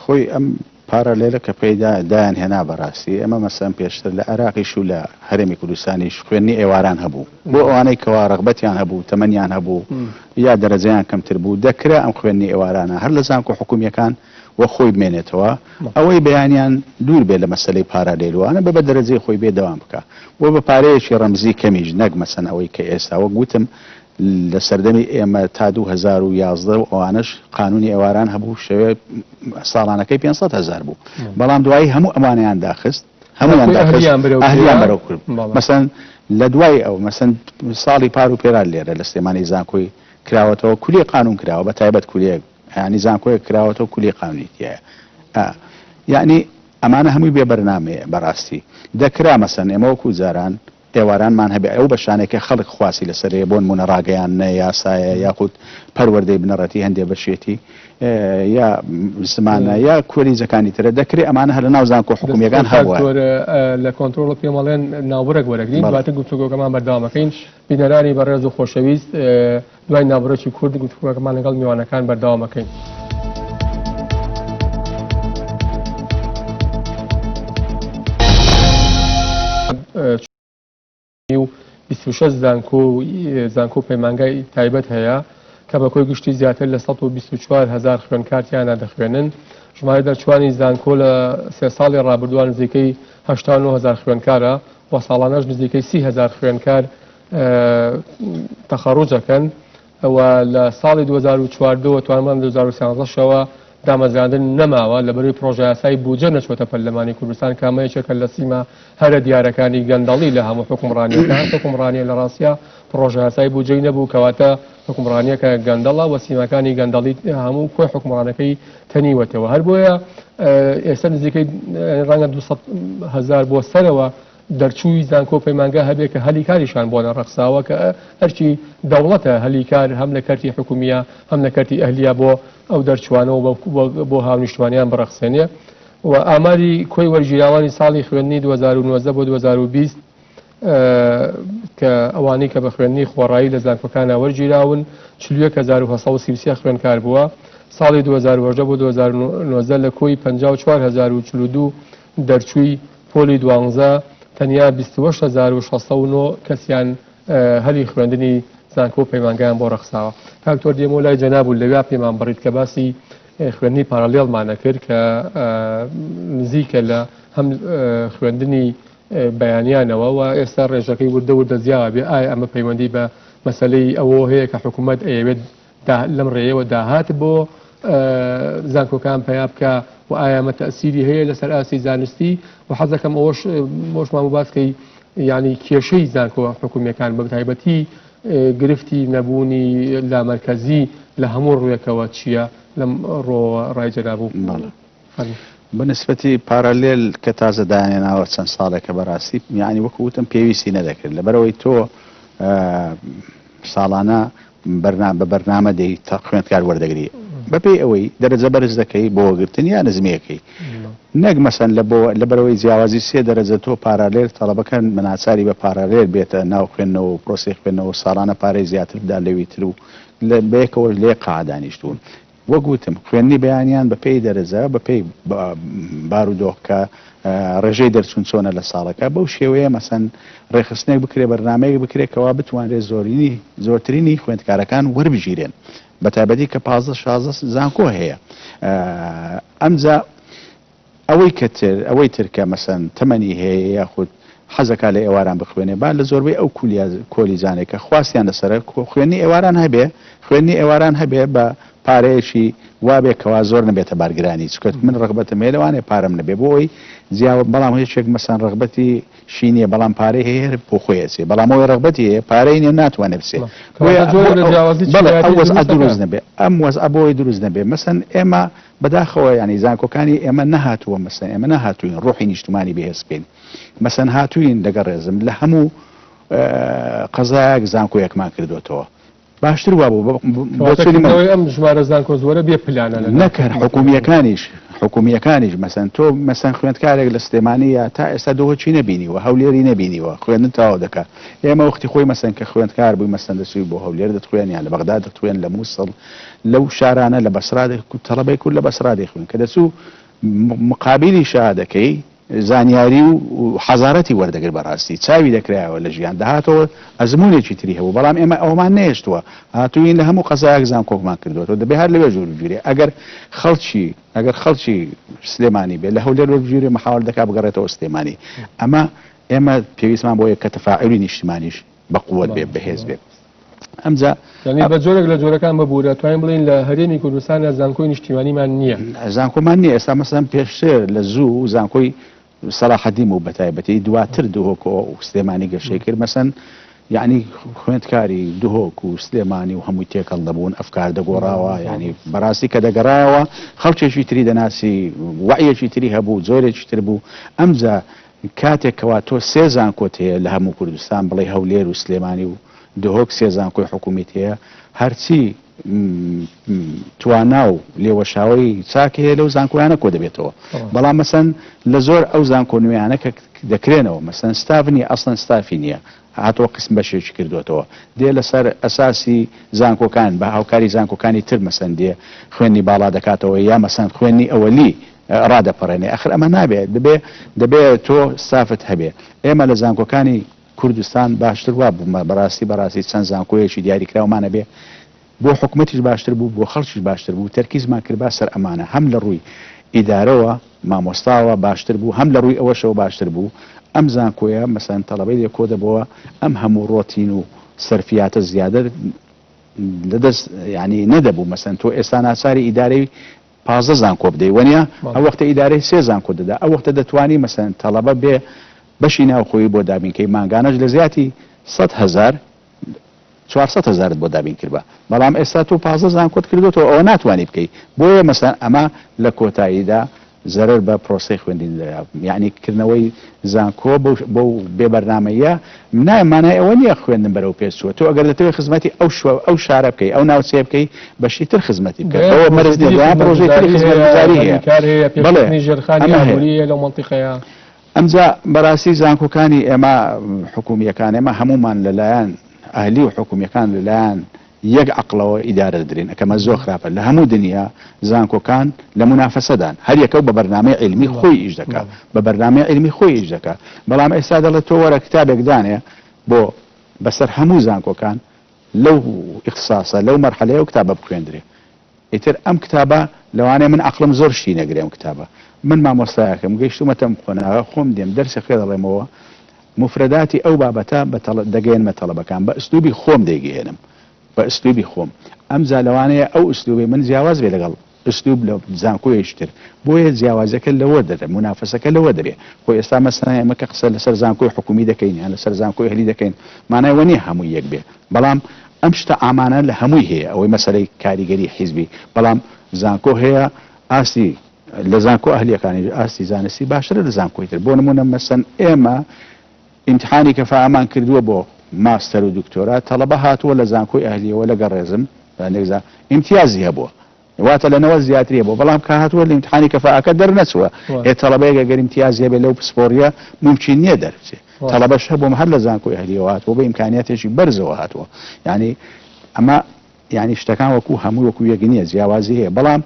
خۆی ئەم parallel ە کە پێیدا دایان هێنا بەڕاستی ئێمە مەسەلەن پێشتر لە عێراقیش و لە هەرێمی کوردستانیش خوێندنی ئێواران هەبوو بۆ ئەوانەی کەوا ڕەغبەتیان هەبوو تەمەنیان هەبوو یا دەرەجەیان کەمتر بوو دەکرا ئەم خوێندنی ئێوارانە هەر لە زانکۆ حکومییەکان وە خۆی بمێنێتەوە ئەوەی بەیانیان دوور بێ لە مەسەلەی parallel و ئەوانە بە بە دەرەجەی خۆی بێ دەوام بکا وە بە پارەیەکی ڕەمزی کەمیش نەک مەسەن ئەوەی کە ئێستا وەک وتم لە سەردەمی ئێمە تا 2011 و ئەوانەش قانونی ئێواران هەبوو شەوێ ساڵانەکەی 500 هەزار بوو بەڵام دوایی هەموو ئەمانەیان داخست هەموویان داخست ئەهلیان بەرەو کرد مەسەن لە دوای ئەو مەسەن ساڵی پار و پێرار لێرە لە سلێمانی زانکۆی کراوەتەوە کولی قانون کراوە بە تایبەت کولیەک یانی زانکۆیەک کراوەتەوە کولی قانونی تیایە ئا یانی ئەمانە هەمووی بێ بەرنامەیە بەڕاستی دەکرا مەسەن ئێمە وەکو جاران ئێوارانمان هەبێ ئەو بەشانەی کە خەڵک خواسی لەسەرەیە بۆنمونە ڕاگەیاندنە یاسایە یاخود پەروەردەی بنەڕەتی هەندێ بەشێتی یا زمانە یا کۆلیجەکانی ترە دەکرێ ئەمانە هەر لەناو زانکۆ حکومیەکان هەبوایە. دکتۆر لە کۆنترۆڵ پێم ئەڵێن ناوبڕێک وەرەگرین دواتر گفتوگۆکەمان بەردەوامەکەین. بینەرانی بەڕێز و خۆشەویست دوای ناوبڕێکی کورت گفتوگۆکەمان لەگەڵ میوانەکان بەردەوامەکەین. و 26 زانکۆ و زانکۆ و پەیمانگای تایبەت هەیە کە بە کۆی گشتی زیاتر لە 124 هەزار خوێندکار تیانا دەخوێنن. ژمارەی دەرچووانی زانکۆ لە سێ ساڵی ڕابردووە نزیکەی 89 هەزار خوێندکارە و ساڵانەش نزیکەی 30 هەزار خوێندکار تەخەڕوج ئەکەن و لە ساڵی 2014 وە توانمان 2013 شەوە دامەزراندن نەماوە لەبەرەی پڕۆژەیاسای بودجە نەچووەتە پەرلەمانی کوردستان کە ئەمە یەکێکە لە سیما هەرە دیارەکانی گەندەڵی لە هەموو حوکمڕانییەکە هەر حوکمڕانییە لە ڕاستیا پڕۆژەیاسای بودجەی نەبوو کەواتە حوکمڕانییەکە گەندەڵە و سیماکانی گەندەڵی هەموو کۆی حوکمڕانەکەی تەنیوەتەوە هەر بۆیە ئێستا نزیکەی ڕەنگە 200 هەزار بۆ سەرەوە دەرچووی زانکۆ و پەیمانگا هەبێ کە هەلی کاریشان بۆ نەڕەخساوە کە ئەرکی دەوڵەتە هەلی کار هەم لە کەرتی حکومییە هەم لە کەرتی ئەهلییە بۆ ئەو دەرچووانە و بۆ هاونیشتمانیان بڕەخسێنێ و ئاماری کۆی وەرگیراوانی ساڵی خوێندنی 2019 بۆ 2020 کە ئەوانەی کە بە خوێندنی خۆڕایی لە زانکۆکانە وەرگیراون 41833 خوێندکار بووە ساڵی 2018 بۆ 2019 لە کۆی 54042 دەرچووی پۆلی دوانزە تەنیا 28609 کەسیان هەلی خوێندنی زانکۆ و پەیمانگایان بۆ ڕەخساوە. کاک تۆر دێمەوە لای جەناب و لەویا پێمان بڕیت کە باسی خوێندنی parallel مان ئەکرد کە نزیکە لە هەم خوێندنی بەیانیانەوە و ئێستا ڕێژەکەی وردە وردە زیاوە بێ، ئایا ئەمە پەیوەندی بە مەسەلەی ئەوەوە هەیە کە حکوومەت ئەیەوێت لەم ڕێیەوە داهات بۆ زانکۆکان پەیا بکا و ئایا ئەمە تەئسیری هەیە لەسەر ئاستی زانستی و حەزەکەم ئەوەش بۆشمان بۆ باس کەی یعنی کێشەی زانکۆ حکومیەکان بە تایبەتی گرفتی نەبوونی لامەرکەزی لە هەموو ڕوویەکەوە چییە لەم ڕۆوە ڕای جەناب و بەڵێ. بە نسبەتی پارالێل کە تازە دایانێناوە چەند ساڵێکە بەڕاستی یعنی وەکو وتم پێویستی نەدەکرد لەبەرئەوەی تۆ ساڵانە بە بەرنامە دێی تا خوێندکار وەردەگری بەپێی ئەوەی دەرەجە بەرز دەکەی بۆ وەگرتن یا نزمیەکەی نەک مەسەن لە بۆ لەبەرەوەی جیاوازی سێ دەرەجە تۆ پارالێل تەڵەبەکە ناچاری بە پارالێل بێتە ناو خوێندنەوە و پرۆسەی خوێندنەوە ساڵانە پارەی زیاتر بدا لەوی تر و بەیەکەوەش لە یەک قاعە دانیشتوون وەک وتم خوێندنی بەیانیان بە پێی دەرەجە، بە پێی بارودۆخ کە ڕێژەی دەرچوون چۆنە لە ساڵەکە، بەو شێوەیە مەسەن ڕێکخستنێک بکرێ، بەرنامەیەک بکرێ کەوا بتوانرێ زۆرینی زۆرترینی خوێندکارەکان وەربگیرێن، بە تایبەتی کە 15 16 زانکۆ هەیە. ئەمجا ئەوەی کە تر ئەوەی تر کە مەسەن تەمەنی هەیە یاخود حەزەکا لە ئێواران بخوێنێ با لە زۆربەی ئەو کولیا کۆلیجانەی کە خواستیان لەسەرە خوێندنی ئێواران هەبێ خوێندنی ئێواران هەبێ بە پارەیەکی وابێ کەوا زۆر نەبێتە بارگرانی چونکە من ڕەغبەتم هەیە لەوانەیە پارەم نەبێ بۆ ئەوەی جیا بەڵام یەکێک مەسەن ڕەغبەتی شی نیە بەڵام پارەی هەیە هەر بۆ خۆی ئەچێ بەڵام ئەوەی ڕەغبەتی هەیە پارەی نیە ناتوانێ بچێ بۆیە بەڵێ ئەو وەزعە دروست نەبێ ئەم وەزعە بۆی دروست نەبێ مەسەن ئێمە بەداخەوە یانی زانکۆکانی ئێمە نەهاتووە مەسەن ئێمە نەهاتووین ڕۆحی نیشتمانی بەهێز بکەین مەسەن هاتووین لەگەڵ ڕێزم لە هەموو قەزایەک زانکۆیەکمان کردوێتەوە باشتر وابوو بۆچونی من ئەم ژمارە زانکۆ زۆرە بێ پلانە لە نەک هەر حکومییەکانیش حکومییەکانیش مەسەن تۆ مەسەن خوێندکارێک لە سلێمانی یا تا ئێستا دهۆکی نەبینیوە هەولێری نەبینیوە خوێندن تەواو دەکا ئێمە وەختی خۆی مەسەن کە خوێندکار بووی مەسەن دەچووی بۆ هەولێر دەتخوێن یان لە بەغدا دەتخوێن لە مووسڵ لەو شارانە لە بەسرا تەڵەبەی کورد لە بەسرا دەیخوێن کە دەچوو مقابلی شەهادەکەی زانیاری و حەزارەتی وەردەگرت بەڕاستی چاوی دەکرایەوە لە ژیان دەهاتەوە ئەزموونێکی تری هەبوو بەڵام ئێمە ئەوەمان نەهێشتووە هاتووین لە هەموو قەزایەک زانکۆکمان کردووەتەوە دەبێ هەر لەوێش وەربگیرێ ئەگەر خەڵکی ئەگەر خەڵکی سلێمانی بێ لە هەولێر وەربگیرێ محاوەلە دەکا بگەڕێتەوە سلێمانی ئەمە ئێمە پێویستمان بۆیە کە تەفاعولی نیشتمانیش بە قوت بێ بەهێز بێ ئەمجا یعنی بە جۆرێک لە جۆرەکان ببوورە توانین بڵێین لە هەرێمی کوردستانە زانکۆی نیشتیمانیمان نییە. زانکۆمان نییە ئێستا مەسەلەن پێشتر لە زوو زانکۆی سەلاحەدین بوو بەتایبەتی دواتر دهۆک و سلێمانی گەشەی کرد مەسەن یعنی خوێندکاری دهۆک و سلێمانی و هەمووی تێکەڵ دەبوون ئەفکار دەگۆڕاوە یعنی بەڕاستی کە دەگەڕایەوە خەڵکێکی تری دەناسی وەعیەکی تری هەبوو جۆرێکی تر بوو ئەمجا کاتێک کەوا تۆ سێ زانکۆت هەیە لە هەموو کوردستان بڵێی هەولێر و سلێمانی و دهۆک سێ زانکۆی حکومیت هەیە هەرچی توانا و لێوەشاوەی چاک هەیە لەو زانکۆیانە کۆ دەبێتەوە بەڵام مەسەن لە زۆر ئەو زانکۆ نوێیانە کە دەکرێنەوە مەسەن ستاف نییە ئەسڵەن ستافی نییە هاتەوە قسم بەشێکی کردوێتەوە دێ لەسەر ئەساسی زانکۆکان بە هاوکاری زانکۆکانی تر مەسەن دێ خوێنی باڵا دەکاتەوە یا مەسەن خوێنی ئەوەلی ڕادەپەڕێنێ ئەخر ئەمە نابێ دەبێ دەبێ تۆ ستافت هەبێ ئێمە لە زانکۆکانی کوردستان باشتر وابوو بەڕاستی بەڕاستی چەند زانکۆیەکی دیاریکراومان هەبێ بۆ حکومەتیش باشتر بوو بۆ خەڵکیش باشتر بوو تەرکیزمان کردبا سەر ئەمانە هەم لە ڕووی ئیدارەوە مامۆستاوە باشتر بوو هەم لە ڕووی ئەوەشەوە باشتر بوو ئەم زانکۆیە مەسەن تەڵەبەی لێ کۆدەبۆوە ئەم هەموو ڕۆتین و سەرفیاتە زیادە لەدەست یانی نەدەبوو مەسەن تۆ ئێستا ناچاری ئیدارەی 15 زانکۆ بدەی وەنیە ئەو وەختە ئیدارەی سێ زانکۆ دەدا ئەو وەختە دەتوانی مەسەن تەڵەبە بێ بەشی ناوخۆیی بۆ دابین کەی مانگانەش لە زیاتی 100 هەزار 400 هەزارت بۆ دابین کردبا بەڵام ئێستا تۆ 15 زانکۆت کردۆتەوە ئەوە ناتوانی بکەی بۆیە مەسەن ئەمە لە کۆتاییدا زەرەر بە پرۆسەی خوێندن دەدا یعنی کردنەوەی زانکۆ بەو بێ بەرنامەیە نا مانای ئەوە نییە خوێندن بەرەو پێش چووە تۆ ئەگەر دەتەوێت خزمەتی ئەو شوە ئەو شارە بکەی ئەو ناوچەیە بکەی بەشی تر خزمەتی بکە ئەوە مەرج نییە دەیان پرۆژەی تری خزمەتگوزاری هەیە کار هەیە بەڵێ پێشخستنی ژێرخانی ئەمە هەیە ئابووری هەیە لەو مەنتیقەیە. ئەمجا بەراستی زانکۆکانی ئێمە حکومییەکان ئێمە هەموومان لەلایەن ئەهلی و حکومییەکان لەلایەن یەک عەقڵەوە ئیدارە دەدرێن ئەکەمە زۆر خراپە لە هەموو دنیا زانکۆکان لە مونافەسەدان هەر یەکەو بە بەرنامەی عیلمی خۆی ئیش دەکا بە بەرنامەی عیلمی خۆی ئیش دەکا بەڵام ئێستا دەڵێت تۆ وەرە کتابێک دانێ بۆ بەسەر هەموو زانکۆکان لەو ئیختساسە لەو مەرحەلەیە ئەو کتابە بخوێندرێ ئیتر ئەم کتابە لەوانەیە من عەقڵم زۆر شتی نەگرێ ئەم کتابە. من مامۆستایەکم گەیشتومەتە ئەم قۆناغە خۆم دێم دەرسەکە دەڵێمەوە موفرەداتی ئەو بابەتە بە دەگەیەنمە تەڵەبەکان بە ئسلوبی خۆم دەیگەیەنم بە ئسلوبی خۆم ئەمجا لەوانەیە ئەو ئسلوبەی من جیاواز بێ لەگەڵ ئسلوب لە زانکۆیەکی تر بۆیە جیاوازیەکە لەوە دەرێ مونافەسەکە لەوە دەرێ خۆ ئێستا مەسەلەن ئێمە کە قسە لەسەر زانکۆی حکومی دەکەین یان لەسەر زانکۆی ئەهلی دەکەین مانای وە نیە هەمووی یەک بێ بەڵام ئەم شتە عامانە لە هەمووی هەیە ئەوەی مەسەلەی کاریگەری حیزبی بەڵام زانکۆ هەیە ئاستی لە زانکۆ ئەهلیەکانیش ئاستی زانستی باشترە لە زانکۆی تر بۆ نمونە مەسەن ئێمە ئیمتحانی کەفائەمان کردووە بۆ ماستەر و دکتۆرا تەڵەبە هاتووە لە زانکۆی ئەهلیەوە لەگەڵ ڕێزم هەندێک زا ئیمتیازی هەبووە واتە لە 90 زیاتری هەبووە بەڵام کە هاتووە لە ئیمتحانی کەفائەکە دەرنەچووە ئێ تەڵەبەیەک ئەگەر ئیمتیازی هەبێ لەو پسپۆڕیە مومکین نییە دەربچێ تەڵەبەش هەبووم هەر لە زانکۆی ئەهلیەوە هاتووە بە ئیمکانیاتێکی بەرزەوە هاتووە یعنی ئەمە یانی شتەکان وەکو هەمووی وەکو یەک نیە جیاوازی هەیە بەڵام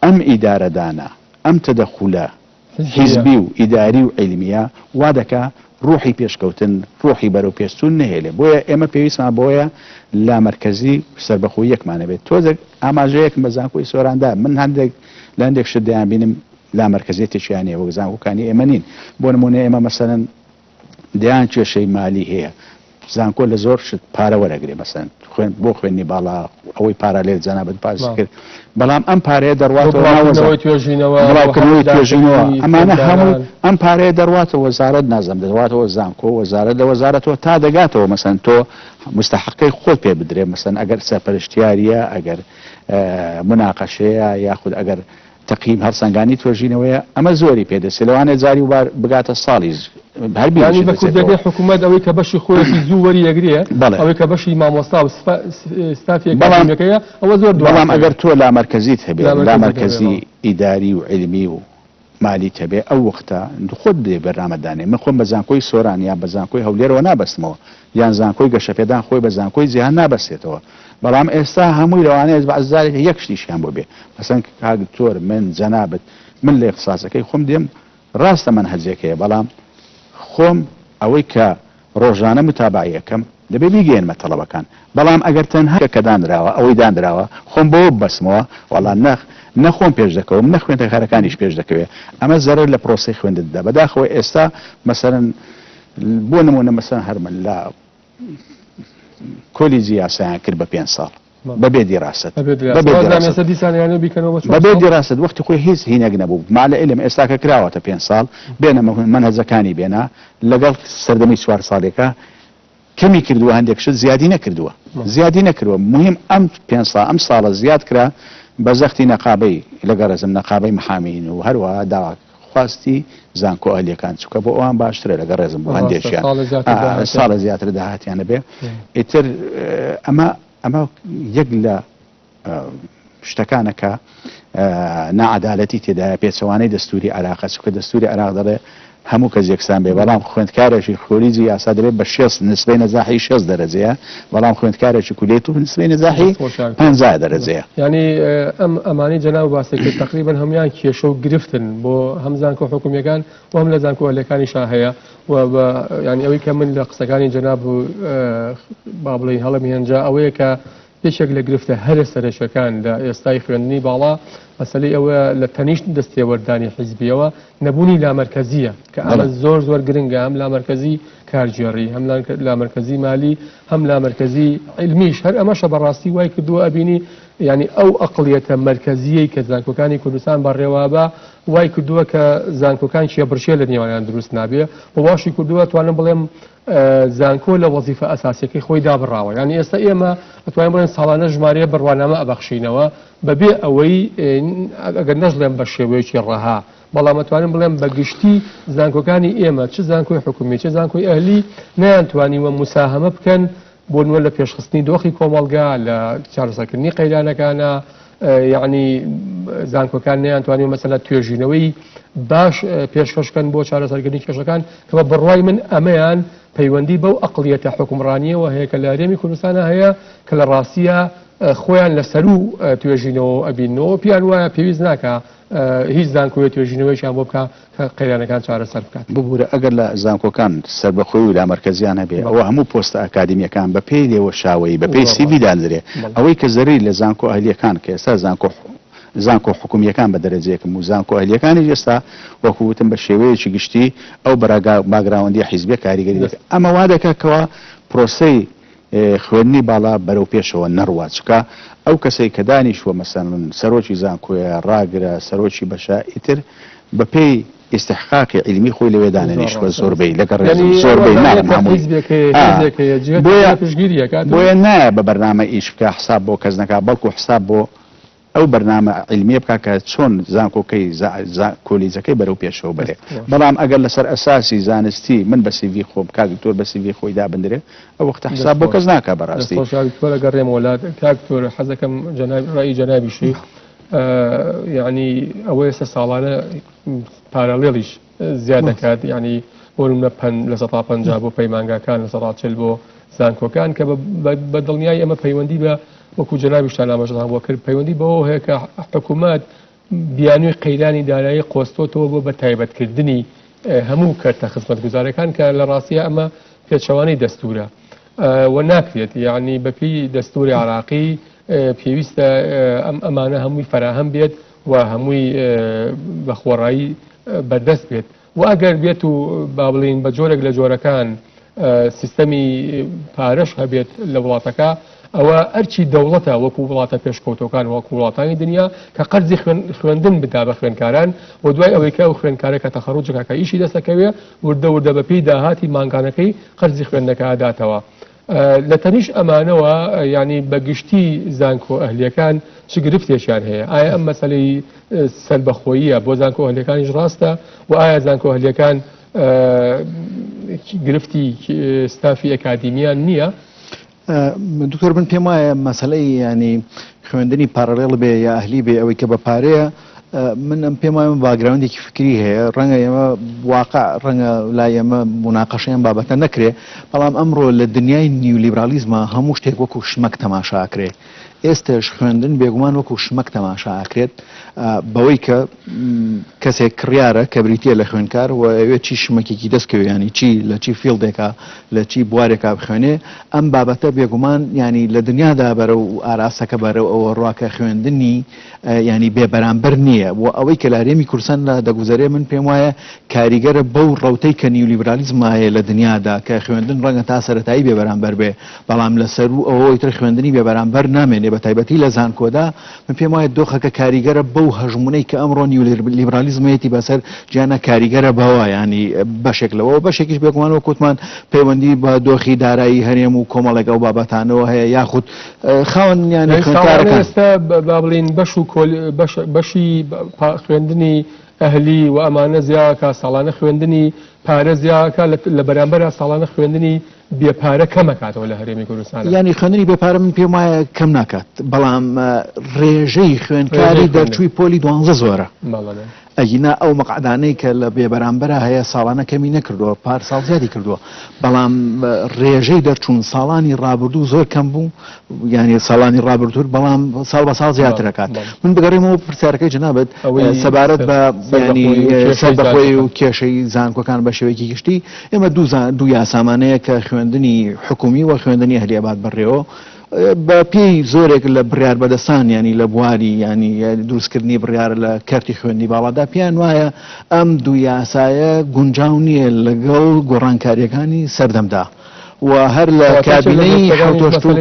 ئەم ئیدارەدانە ئەم تەدەخولە حیزبی و ئیداری و عیلمیە وا دەکا ڕوحی پێشکەوتن ڕوحی بەرەو پێشچوون نەهێلێ بۆیە ئێمە پێویستمان بەوەیە لامەرکەزی سەربەخۆییەکمان هەبێت تۆزێک ئاماژەیەکم بە زانکۆی سۆران دا من هەندێک لە هەندێک شت دەیانبینم لامەرکەزیەتێکیان هەیە وەک زانکۆکانی ئێمە نین بۆ نمونە ئێمە مەسەلەن دەیان کێشەی مالی هەیە زانکۆ لە زۆر شت پارە وەرەگرێ مەسەن خوێن بۆ خوێندنی باڵا ئەوەی پارالێل جەنابت باس کرد بەڵام ئەم پارەیە دەڕواتەوە توێژینەوە بڵاوکردنەوەی توێژینەوە ئەمانە هەموو ئەم پارەیە دەڕواتەوە وەزارەت نازم دەڕواتەوە زانکۆ وەزارەت لە وەزارەتەوە تا دەگاتەوە مەسەن تۆ مستحقەکەی خۆت پێ بدرێ مەسەن ئەگەر سەرپەرشتیاریە ئەگەر مناقەشەیە یاخود ئەگەر تەقیم هەڵسەنگاندنی توێژینەوەیە، ئەمە زۆری پێ دەچێت، لەوانەیە جاری وبار بگاتە ساڵیش هەر بیریشی یانی بە کوردیەکەی دەچێتەوە. حکوومەت ئەوەی کە بەشی خۆیەتی زوو وەری ئەگرێ، بەڵێ. ئەوەی کە بەشی مامۆستا و ستافی بەڵام ئەکادیمیەکەیە ئەوە زۆر دوا بەڵام ئەکەوێ. ئەگەر تۆ لامەرکەزیت هەبێ، لامەرکەزیت هەبێ، لامەرکەزی بەڵێ. ئیداری و عیلمی و مالیت هەبێ، ئەو وەختە خۆت دەبێ بەرنامە دانێی. من خۆم بە زانکۆی سۆران یان بە زانکۆی هەولێرەوە نابەستمەوە، یان زانکۆی گەشەپێدان خۆی بە زانکۆی جیهان نابەستێتەوە. بەڵام ئێستا هەمووی لەوانەیە بەعز جارێک یەک شتیشیان بۆ بێ مەسەن کاک دکتۆر من جەنابت من لە ئیختساسەکەی خۆم دێم ڕاستە مەنهەجێک هەیە بەڵام خۆم ئەوەی کە ڕۆژانە متابەعەی ئەکەم دەبێ بیگەیەنمە تەڵەبەکان بەڵام ئەگەر تەنها کە دانراوە ئەوەی دانراوە خۆم بەوە ببەستمەوە وەڵا نەخ نە خۆم پێش دەکەوم نە خوێندەکارەکانیش پێش دەکەوێ ئەمە زەرەر لە پرۆسەی خوێندن دەدا بەداخەوە ئێستا مەسەلەن بۆ نمونە مەسەلەن هەر من لە کۆلیجی یاسایان کرد بە پێنج ساڵ بەبێ دیراست بەبێ دیراست وەختی خۆی هیچ هینێک نەبوو مالە علم ئێستاکە کراوەتە پێنج ساڵ بێنە مەنهەجەکانی بێنە لەگەڵ سەردەمی چوار ساڵێکە کەمی کردووە هەندێک شت زیادی نەکردووە زیادی نەکردووە مهم ئەم پێ ساڵ ئەم ساڵە زیاد کرا بە زەختی نەقابەی لەگەڕێزم نەقابەی محامین و هەروەها داوا خواستی زانکۆ ئەهلیەکان چونکە بۆ ئەوان باشترە لەگەڵ ڕێزم بۆ هەندێکیان ساڵە زیاتر داهاتیان نەبێ ئیتر ئەمە ئەمە یەک لە شتەکانە کە ناعەدالەتی تێدایە پێچەوانەی دەستوری عێراقە چونکە دەستوری عێراق دەڵێ هەموو کەس یەکسان بێ بەڵام خوێندکارێکی خۆریجی یاسا دەبێت بە شێست نسبەی نەجاحی شێست دەرەجەیە بەڵام خوێندکارێکی کولیەی طب نسبەی نەجاحی 50 دەرەجەیە. یانی ئەم ئەمانەی جەناب باسی کرد تەقریبەن هەموویان کێشە و گرفتن بۆ هەم زانکۆ حکومییەکان و هەم لە زانکۆ ئەهلیەکانیشا هەیە و بە یانی ئەوەی کە من لە قسەکانی جەناب با بڵێین هەڵم هێنجا ئەوەیە کە یەکێک لە گرفتە هەرە سەرەکیەکان لە ئێستای خوێندنی باڵا مەسەلەی ئەوەیە لە تەنیشت دەستێوەردانی حیزبیەوە نەبوونی لامەرکەزیە کە ئەمە زۆر زۆر گرنگە هەم لامەرکەزی کارگێڕی هەم لامەرکەزی مالی هەم لامەرکەزی عیلمیش هەر ئەمەشە بەڕاستی وای کردووە ئەبینی یعنی ئەو ئەقڵیەتە مەرکەزیەی کە زانکۆکانی کوردستان بەڕێوابە وای کردووە کە زانکۆکان کێبڕکێ لە نێوانیان دروست نابێ و واشی کردووە توانم بڵێم زانکۆ لە وەزیفە ئەساسیەکەی خۆی دابڕاوە یانی ئێستا ئێمە ئەتوانین بڵێن ساڵانە ژمارەیە بڕوانامە ئەبەخشینەوە بەبێ ئەوەی ئەگەر نەشڵێم بە شێوەیەکی ڕەها بەڵام ئەتوانم بڵێم بە گشتی زانکۆکانی ئێمە چ زانکۆی حکومی چ زانکۆی ئەهلی نەیانتوانیوە مساهەمە بکەن بۆ نموونە لە پێشخستنی دۆخی کۆمەڵگا لە چارەسەرکردنی قەیرانەکانە یعنی زانکۆکان نەیانتوانی مەسەلە توێژینەوەی باش پێشکەش بکەن بۆ چارەسەرکردنی کێشەکان کە بە بڕوای من ئەمەیان پەیوەندی بەو ئەقڵیەتە حکومڕانیەوە هەیە کە لە هەرێمی کوردستانە هەیە کە لە ڕاستیە خۆیان لە سەروو توێژینەوە ئەبینەوە پیان وایە پێویست ناکە هیچ زانکۆیە توێژینەوەیەکیان بۆ بکا کە قەیرانەکان چارەسەر بکات. ببورە ئەگەر لە زانکۆکان سەربەخۆی و لامەرکەزیان هەبێ ئەوە هەموو پۆستە ئەکادیمیەکان بە پێی لێوەشاوەیی بە پێی سیڤی داندرێ ئەوەی کە زەرەری لە زانکۆ ئەهلیەکان کە ئێستا زانکۆ زانکۆ حکومییەکان بە دەرەجە یەکەم و زانکۆ ئەهلییەکانیش ئێستا وەکو وتم بە شێوەیەکی گشتی ئەو باکگراوەندی حیزبیە کاریگەری دەکات. ئەمە وا دەکات کەوا پرۆسەی خوێندنی باڵا بەرەو پێشەوە نەڕوات، چونکە ئەو کەسەی کە دانیشتووە مەسەلەن سەرۆکی زانکۆیە، ڕاگرە، سەرۆکی بەشە، ئیتر بەپێی ئیستحقاقی عیلمی خۆی لەوێ دانەنیشتووە، زۆربەی، لەگەڵ ڕێزم زۆربەی، ناڵێم هەمووی، بۆیە بۆیە نایە بە بەرنامە ئیش بکا، حساب بۆ کەس نەکا، بەڵکو حساب بۆ ئەو بەرنامە عیلمیە بکا کە چۆن زانکۆکەی کۆلیجەکەی بەرەو پێشەوە بەرێ. بەڵام ئەگەر لەسەر ئەساسی زانستی من بە سیڤی خۆم کاک دکتۆر بە سیڤی خۆی دابندرێ ئەو وەختە حساب بۆ کەس ناکا بەڕاستی. دەست خۆش کاک دکتۆر ئەگەڕێمەوە لات کاک دکتۆر حەزەکەم جەناب ڕەئی جەنابیشی یعنی ئەوە ئێستا ساڵانە پارالێڵیش زیاد دەکات یعنی بۆ نمونە 50% بۆ پەیمانگاکان 40% بۆ زانکۆکان کە بە دڵنیای ئەمە پەیوەندی بە وەکو جەنابیشتان ئاماژەتان بۆ کرد پەیوەندی بەوە هەیە کە حکوومەت بیانووی قەیرانی دارایی قۆستۆتەوە بۆ بە تایبەتکردنی هەموو کەرتە خزمەتگوزارەکان کە لە ڕاستیە ئەمە پێچەوانەی دەستورە و ناکرێت یعنی بەپی دەستوری عراقی پێویستە ئەم ئەمانە هەمووی فراهەم بێت و هەمووی بە خۆڕایی بەردەست بێت و ئەگەر بێت و با بڵین بە جۆرێک لە جۆرەکان سیستەمی پارەش هەبێت لە وڵاتەکە ئەوە ئەرچی دەوڵەتە وەکو وڵاتە پێشکەوتەکان وەکو وڵاتانی دنیا کە قەرزی خوێندن بدا بە خوێندکاران و دوای ئەوەی کە ئەو خوێندکارە کە تەخەڕوجەکە کە ئیشی دەستەکەوێ وردە وردە بەپێی داهاتی مانگانەکەی قەرزی خوێندنەکە ئەداتەوە. لە تەنیشت ئەمانەوە یانی بە گشتی زانکۆ ئەهلیەکان چ گرفتێکیان هەیە؟ ئایا ئەم مەسەلەی سەربەخۆییە بۆ زانکۆ ئەهلیەکانیش ڕاستە و ئایا زانکۆ ئەهلیەکان گرفتی ستافی ئەکادیمیان نییە؟ دکتۆر من پێم وایە مەسەلەی ینی خوێندنی پارالێڵ بێ یا ئەهلی بێ ئەوەی کە بە پارەیە من ئەم پێم وایە باگراوندێکی فکری هەیە ڕەنگە ئێمە واقع ڕەنگە لای ئێمە مناقەشەی ئەم بابەتە نەکرێ بەڵام ئەمڕۆ لە دنیای نیولیبرالیزمە هەموو شتێک وەکو شمەک تەماشا ئەکرێ ئێستش خوێندن بێگومان وەکو شمەک تەماشا ئەکرێت بەوەی کە کەسێک کڕیارە کە بریتە لە خوێنکار و ئەوێ چی شمەکێکی دەستکەوێ ینی چی لە چی field ێکا لە چی بوارێکا بخوێنێ ئەم بابەتە بێگومان ینی لە دنیادا بەرەو ئاراستەکە بەرەو ئەوە ڕوا کە خوێندنی یانی بێ بەرامبەر نییە و ئەوەی کە لە هەرێمی کوردستاندا دەگوزەرێ من پێم وایە کاریگەرە بەو ڕەوتەی کە نیولیبرالیزم هەیە لە دنیادا کە خوێندن ڕەنگە تا سەرەتایی بێ بەرامبەر بێ بەڵام لە سەروو ئەوەوە ئیتر خوێندنی بێ بەرامبەر نامێنێ بە تایبەتی لە زانکۆدا من پێم وایە دۆخەکە کاریگەرە بەو هەژموونەی کە ئەمڕۆ نیولیبرالیزم هەیەتی بەسەر جیهانا کاریگەرە بەوە یانی بەشێک لەوە بەشێکیش بێگومان وەک وتمان پەیوەندی بە دۆخی دارایی هەرێم و کۆمەڵێک ئەو بابەتانەوە هەیە یاخود خاوەن یانە خوێندکارەکان. ئێستا با بڵێین بەش و بەشی خوێندنی ئەهلی و ئەمانە زیاکە ساڵانە خوێندنی پارە زیاکە لە بەرامبەر ساڵانە خوێندنی بێ پارە کەمەکاتەوە لە هەرێمی کوردستان. یانی خوێندنی بێ پارە من پێم وایە کەم ناکات بەڵام ڕێژەی خوێندکاری دەرچووی پۆلی دوانزە زۆرە. ئەگینا ئەو مەقعدانەی کە لە بێبەرامبەرا هەیە ساڵانە کەمی نەکردووە، پار ساڵ زیادی کردووە، بەڵام رێژەی دەرچوون ساڵانی رابردوو زۆر کەم بوو، یانی ساڵانی رابردوور، بەڵام ساڵ بە ساڵ زیاتر ئەکات. من بگەڕێمەوە پرسیارەکەی جەنابت سەبارەت بە یانی سەربەخۆیی و کێشەی زانکۆکان بە شێوەیەکی گشتی، ئێمە دوو یاسامان هەیە کە خوێندنی حکوومی و خوێندنی ئەهلی ئەبات بەڕێوە. بە پێی زۆرێک لە بڕیاربەدەستان یانی لە بواری یانی دروستکردنی بڕیار لە کەرتی خوێندنی باڵادا پێیان وایە ئەم دوو یاسایە گونجاو نییە لەگەڵ گۆڕانکارییەکانی سەردەمدا و هەر لە کابینەی حەوتۆشت و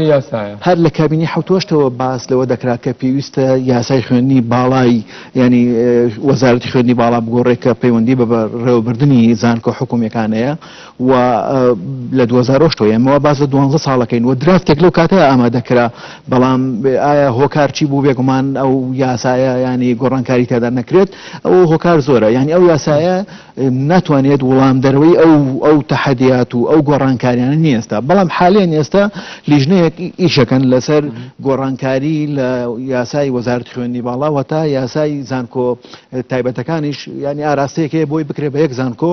هەر لە کابینەی حەوتۆشتەوە باس لەوە دەکرا کە پێویستە یاسای خوێندنی باڵای یانی وەزارەتی خوێندنی باڵا بگۆڕێ کە پەیوەندی بە بەڕێوەبردنی زانکۆ حکومییەکان هەیە و لە 2008 ەوە ئێمە باس لە دوانزە ساڵەکەین و draft ێک لەو کاتە ئامادە کرا بەڵام ئایا هۆکار چی بوو بێگومان ئەو یاسایە ینی گۆڕانکاری تێدا نەکرێت ئەو هۆکار زۆرە یعنی ئەو یاسایە ناتوانێت وڵام دەرەوەی ئەو ئەو تەحەدیات و ئەو گۆڕانکاریانە نییە ئێستا بەڵام حالێن ئێستا لیژنەیەک ئیشەکەن لەسەر گۆڕانکاری لە یاسای وەزارەتی خوێندنی باڵا وەتا یاسای زانکۆ تایبەتەکانیش ینی ئاراستەیەک هەیە بۆی بکرێ بە یەک زانکۆ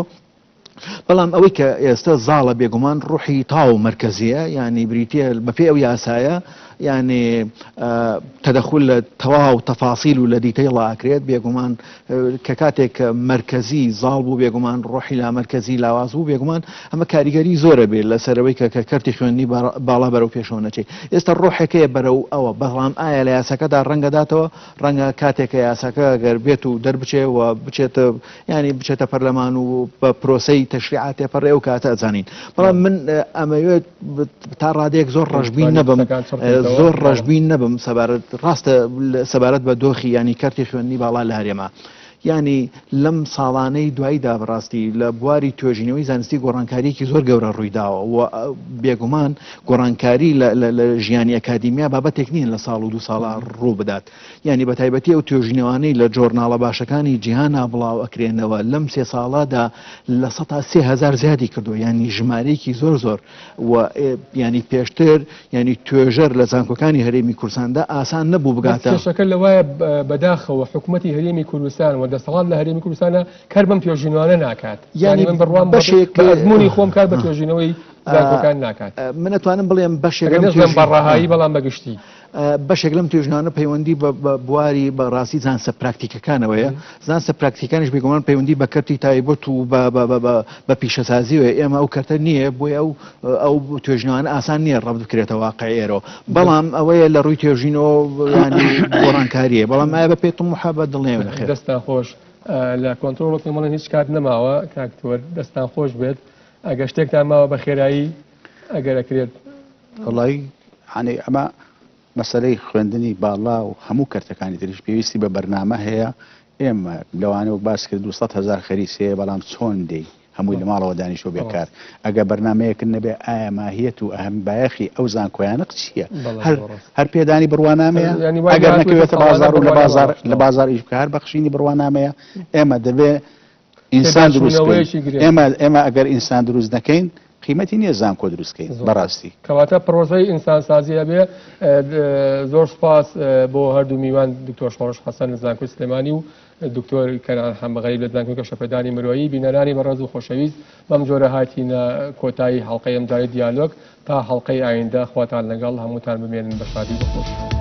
بەڵام ئەوەی کە ئێستا زاڵە بێگومان ڕوحی تاو مەرکەزیە یانی بریتیە بەپێی ئەو یاسایە. یانی تەدەخول لە تەواو تەفاسیل و لە detail ا ئەکرێت بێگومان کە کاتێک مەرکەزی زاڵ بوو بێگومان ڕۆحی لامەرکەزی لاواز بوو بێگومان ئەمە کاریگەری زۆرە بێت لەسەرەوەی کە کە کەرتی خوێندنی باڵا بەرەو پێشەوە نەچێت ئێستا ڕۆحەکەیە بەرەو ئەوە بەڵام ئایا لە یاساکەدا ڕەنگە داتەوە ڕەنگە کاتێک کە یاساکە گەر بێت و دەربچێ و بچێتە ینی بچێتە پەرلەمان و بە پرۆسەی تەشریعات تێپەڕێ ئەو کاتە ئەزانین بەڵام من ئەمەوێت تا ڕادەیەک زۆر ڕەشبین نەبم زۆر ڕەشبین نەبم سەبارەت ڕاستە سەبارەت بە دۆخی ینی کەرتی خوێندنی باڵا لە هەرێما ینی لەم ساڵانەی دواییدا بەڕاستی لە بواری توێژینەوەی زانستی گۆڕانکاریەکی زۆر گەورە ڕوویداوە و بێگومان گۆڕانکاری لە ژیانی ئەکادیمیا بابەتێک نییە لە ساڵ و دوو ساڵا ڕوو بدات یانی بە تایبەتی ئەو توێژینەوانەی لە جۆرناڵە باشەکانی جیهانا بڵاو ئەکرێنەوە لەم سێ ساڵەدا 30% زیادی کردووە یانی ژمارەیەکی زۆر زۆر و ینی پێشتر ینی توێژەر لە زانکۆکانی هەرێمی کوردستاندا ئاسان نەبوو بگاتە کێشەکە لەوایە بەداخەوە حکوومەتی هەرێمی کوردستان و دەسەڵات لە هەرێمی کوردستانە کار بەم توێژینەوانە ناکات یانی من بڕوام بەشێک بە ئەزموونی خۆم کار بە توێژینەوەی زانکۆکان ناکات من ئەتوانم بڵێم بەشێک لەم بەڕەهایی بەڵام بەگشتی بەشێک لەم توێژینەوانە پەیوەندی بە بواری بە ڕاستی زانستە پراکتیکەکانەوەیە، زانستە پراکتیکانیش بێگومان پەیوەندی بە کەرتی تایبەت و بە پیشەسازیەوەیە، ئێمە ئەو کەرتە نییە، بۆیە ئەو ئەو توێژینەوانە ئاسان نییە ڕەبت بکرێتە واقعی ئێرەوە، بەڵام ئەوەیە لە ڕووی توێژینەوە ینی گۆڕانکارییە، بەڵام ئایا بە پێی طموحە بە دڵنیایەوە نەخێر. دەستتان خۆش. لە کۆنترۆڵ پێم بڵێن هیچ کات نەماوە کاک تۆر دەستتان خۆش بێت ئەگەر شتێکتان ماوە بە خێرایی ئەگەر ئەکرێت. وەڵایی یانی ئەمە مەسەلەی خوێندنی باڵا و هەموو کەرتەکانی تریش پێویستی بە بەرنامە هەیە، ئێمە لەوانەیە وەک باس کرد 200 هەزار خەریس هەیە بەڵام چۆن دێی هەمووی لە ماڵەوە دانیشتوە بێکار ئەگەر بەرنامەیەکت نەبێ ئایا ماهیەت و ئەهەم بایەخی ئەو زانکۆیانە چییە هەر هەر پێدانی بڕوانامەیە ئەگەر نەکەوێتە بازاڕ و لە بازاڕ لە بازاڕ ئیش بکە هەر بەخشینی بڕوانامەیە ئێمە دەبێ ئینسان دروست بکەین ئێمە ئێمە ئەگەر ئینسان دروست نەکەین قیمەتی نییە زانکۆ دروست کەین بەڕاستی. کەواتە پڕۆژەی ئینسانسازی هەبێ. زۆر سوپاس بۆ هەردوو میوان دکتۆر شۆڕش حەسەن لە زانکۆی سلێمانی و دکتۆر کەنعان حەمەغەریب لە زانکۆی گەشەپێدانی مرۆیی. بینەرانی بەڕێز و خۆشەویست بەم جۆرە هاتینە کۆتایی حەڵقەی ئەمجارەی دیالۆگ. تا حەڵقەی ئایندە خواتان لەگەڵ هەمووتان بمێنن بە شادی و بە خۆشی.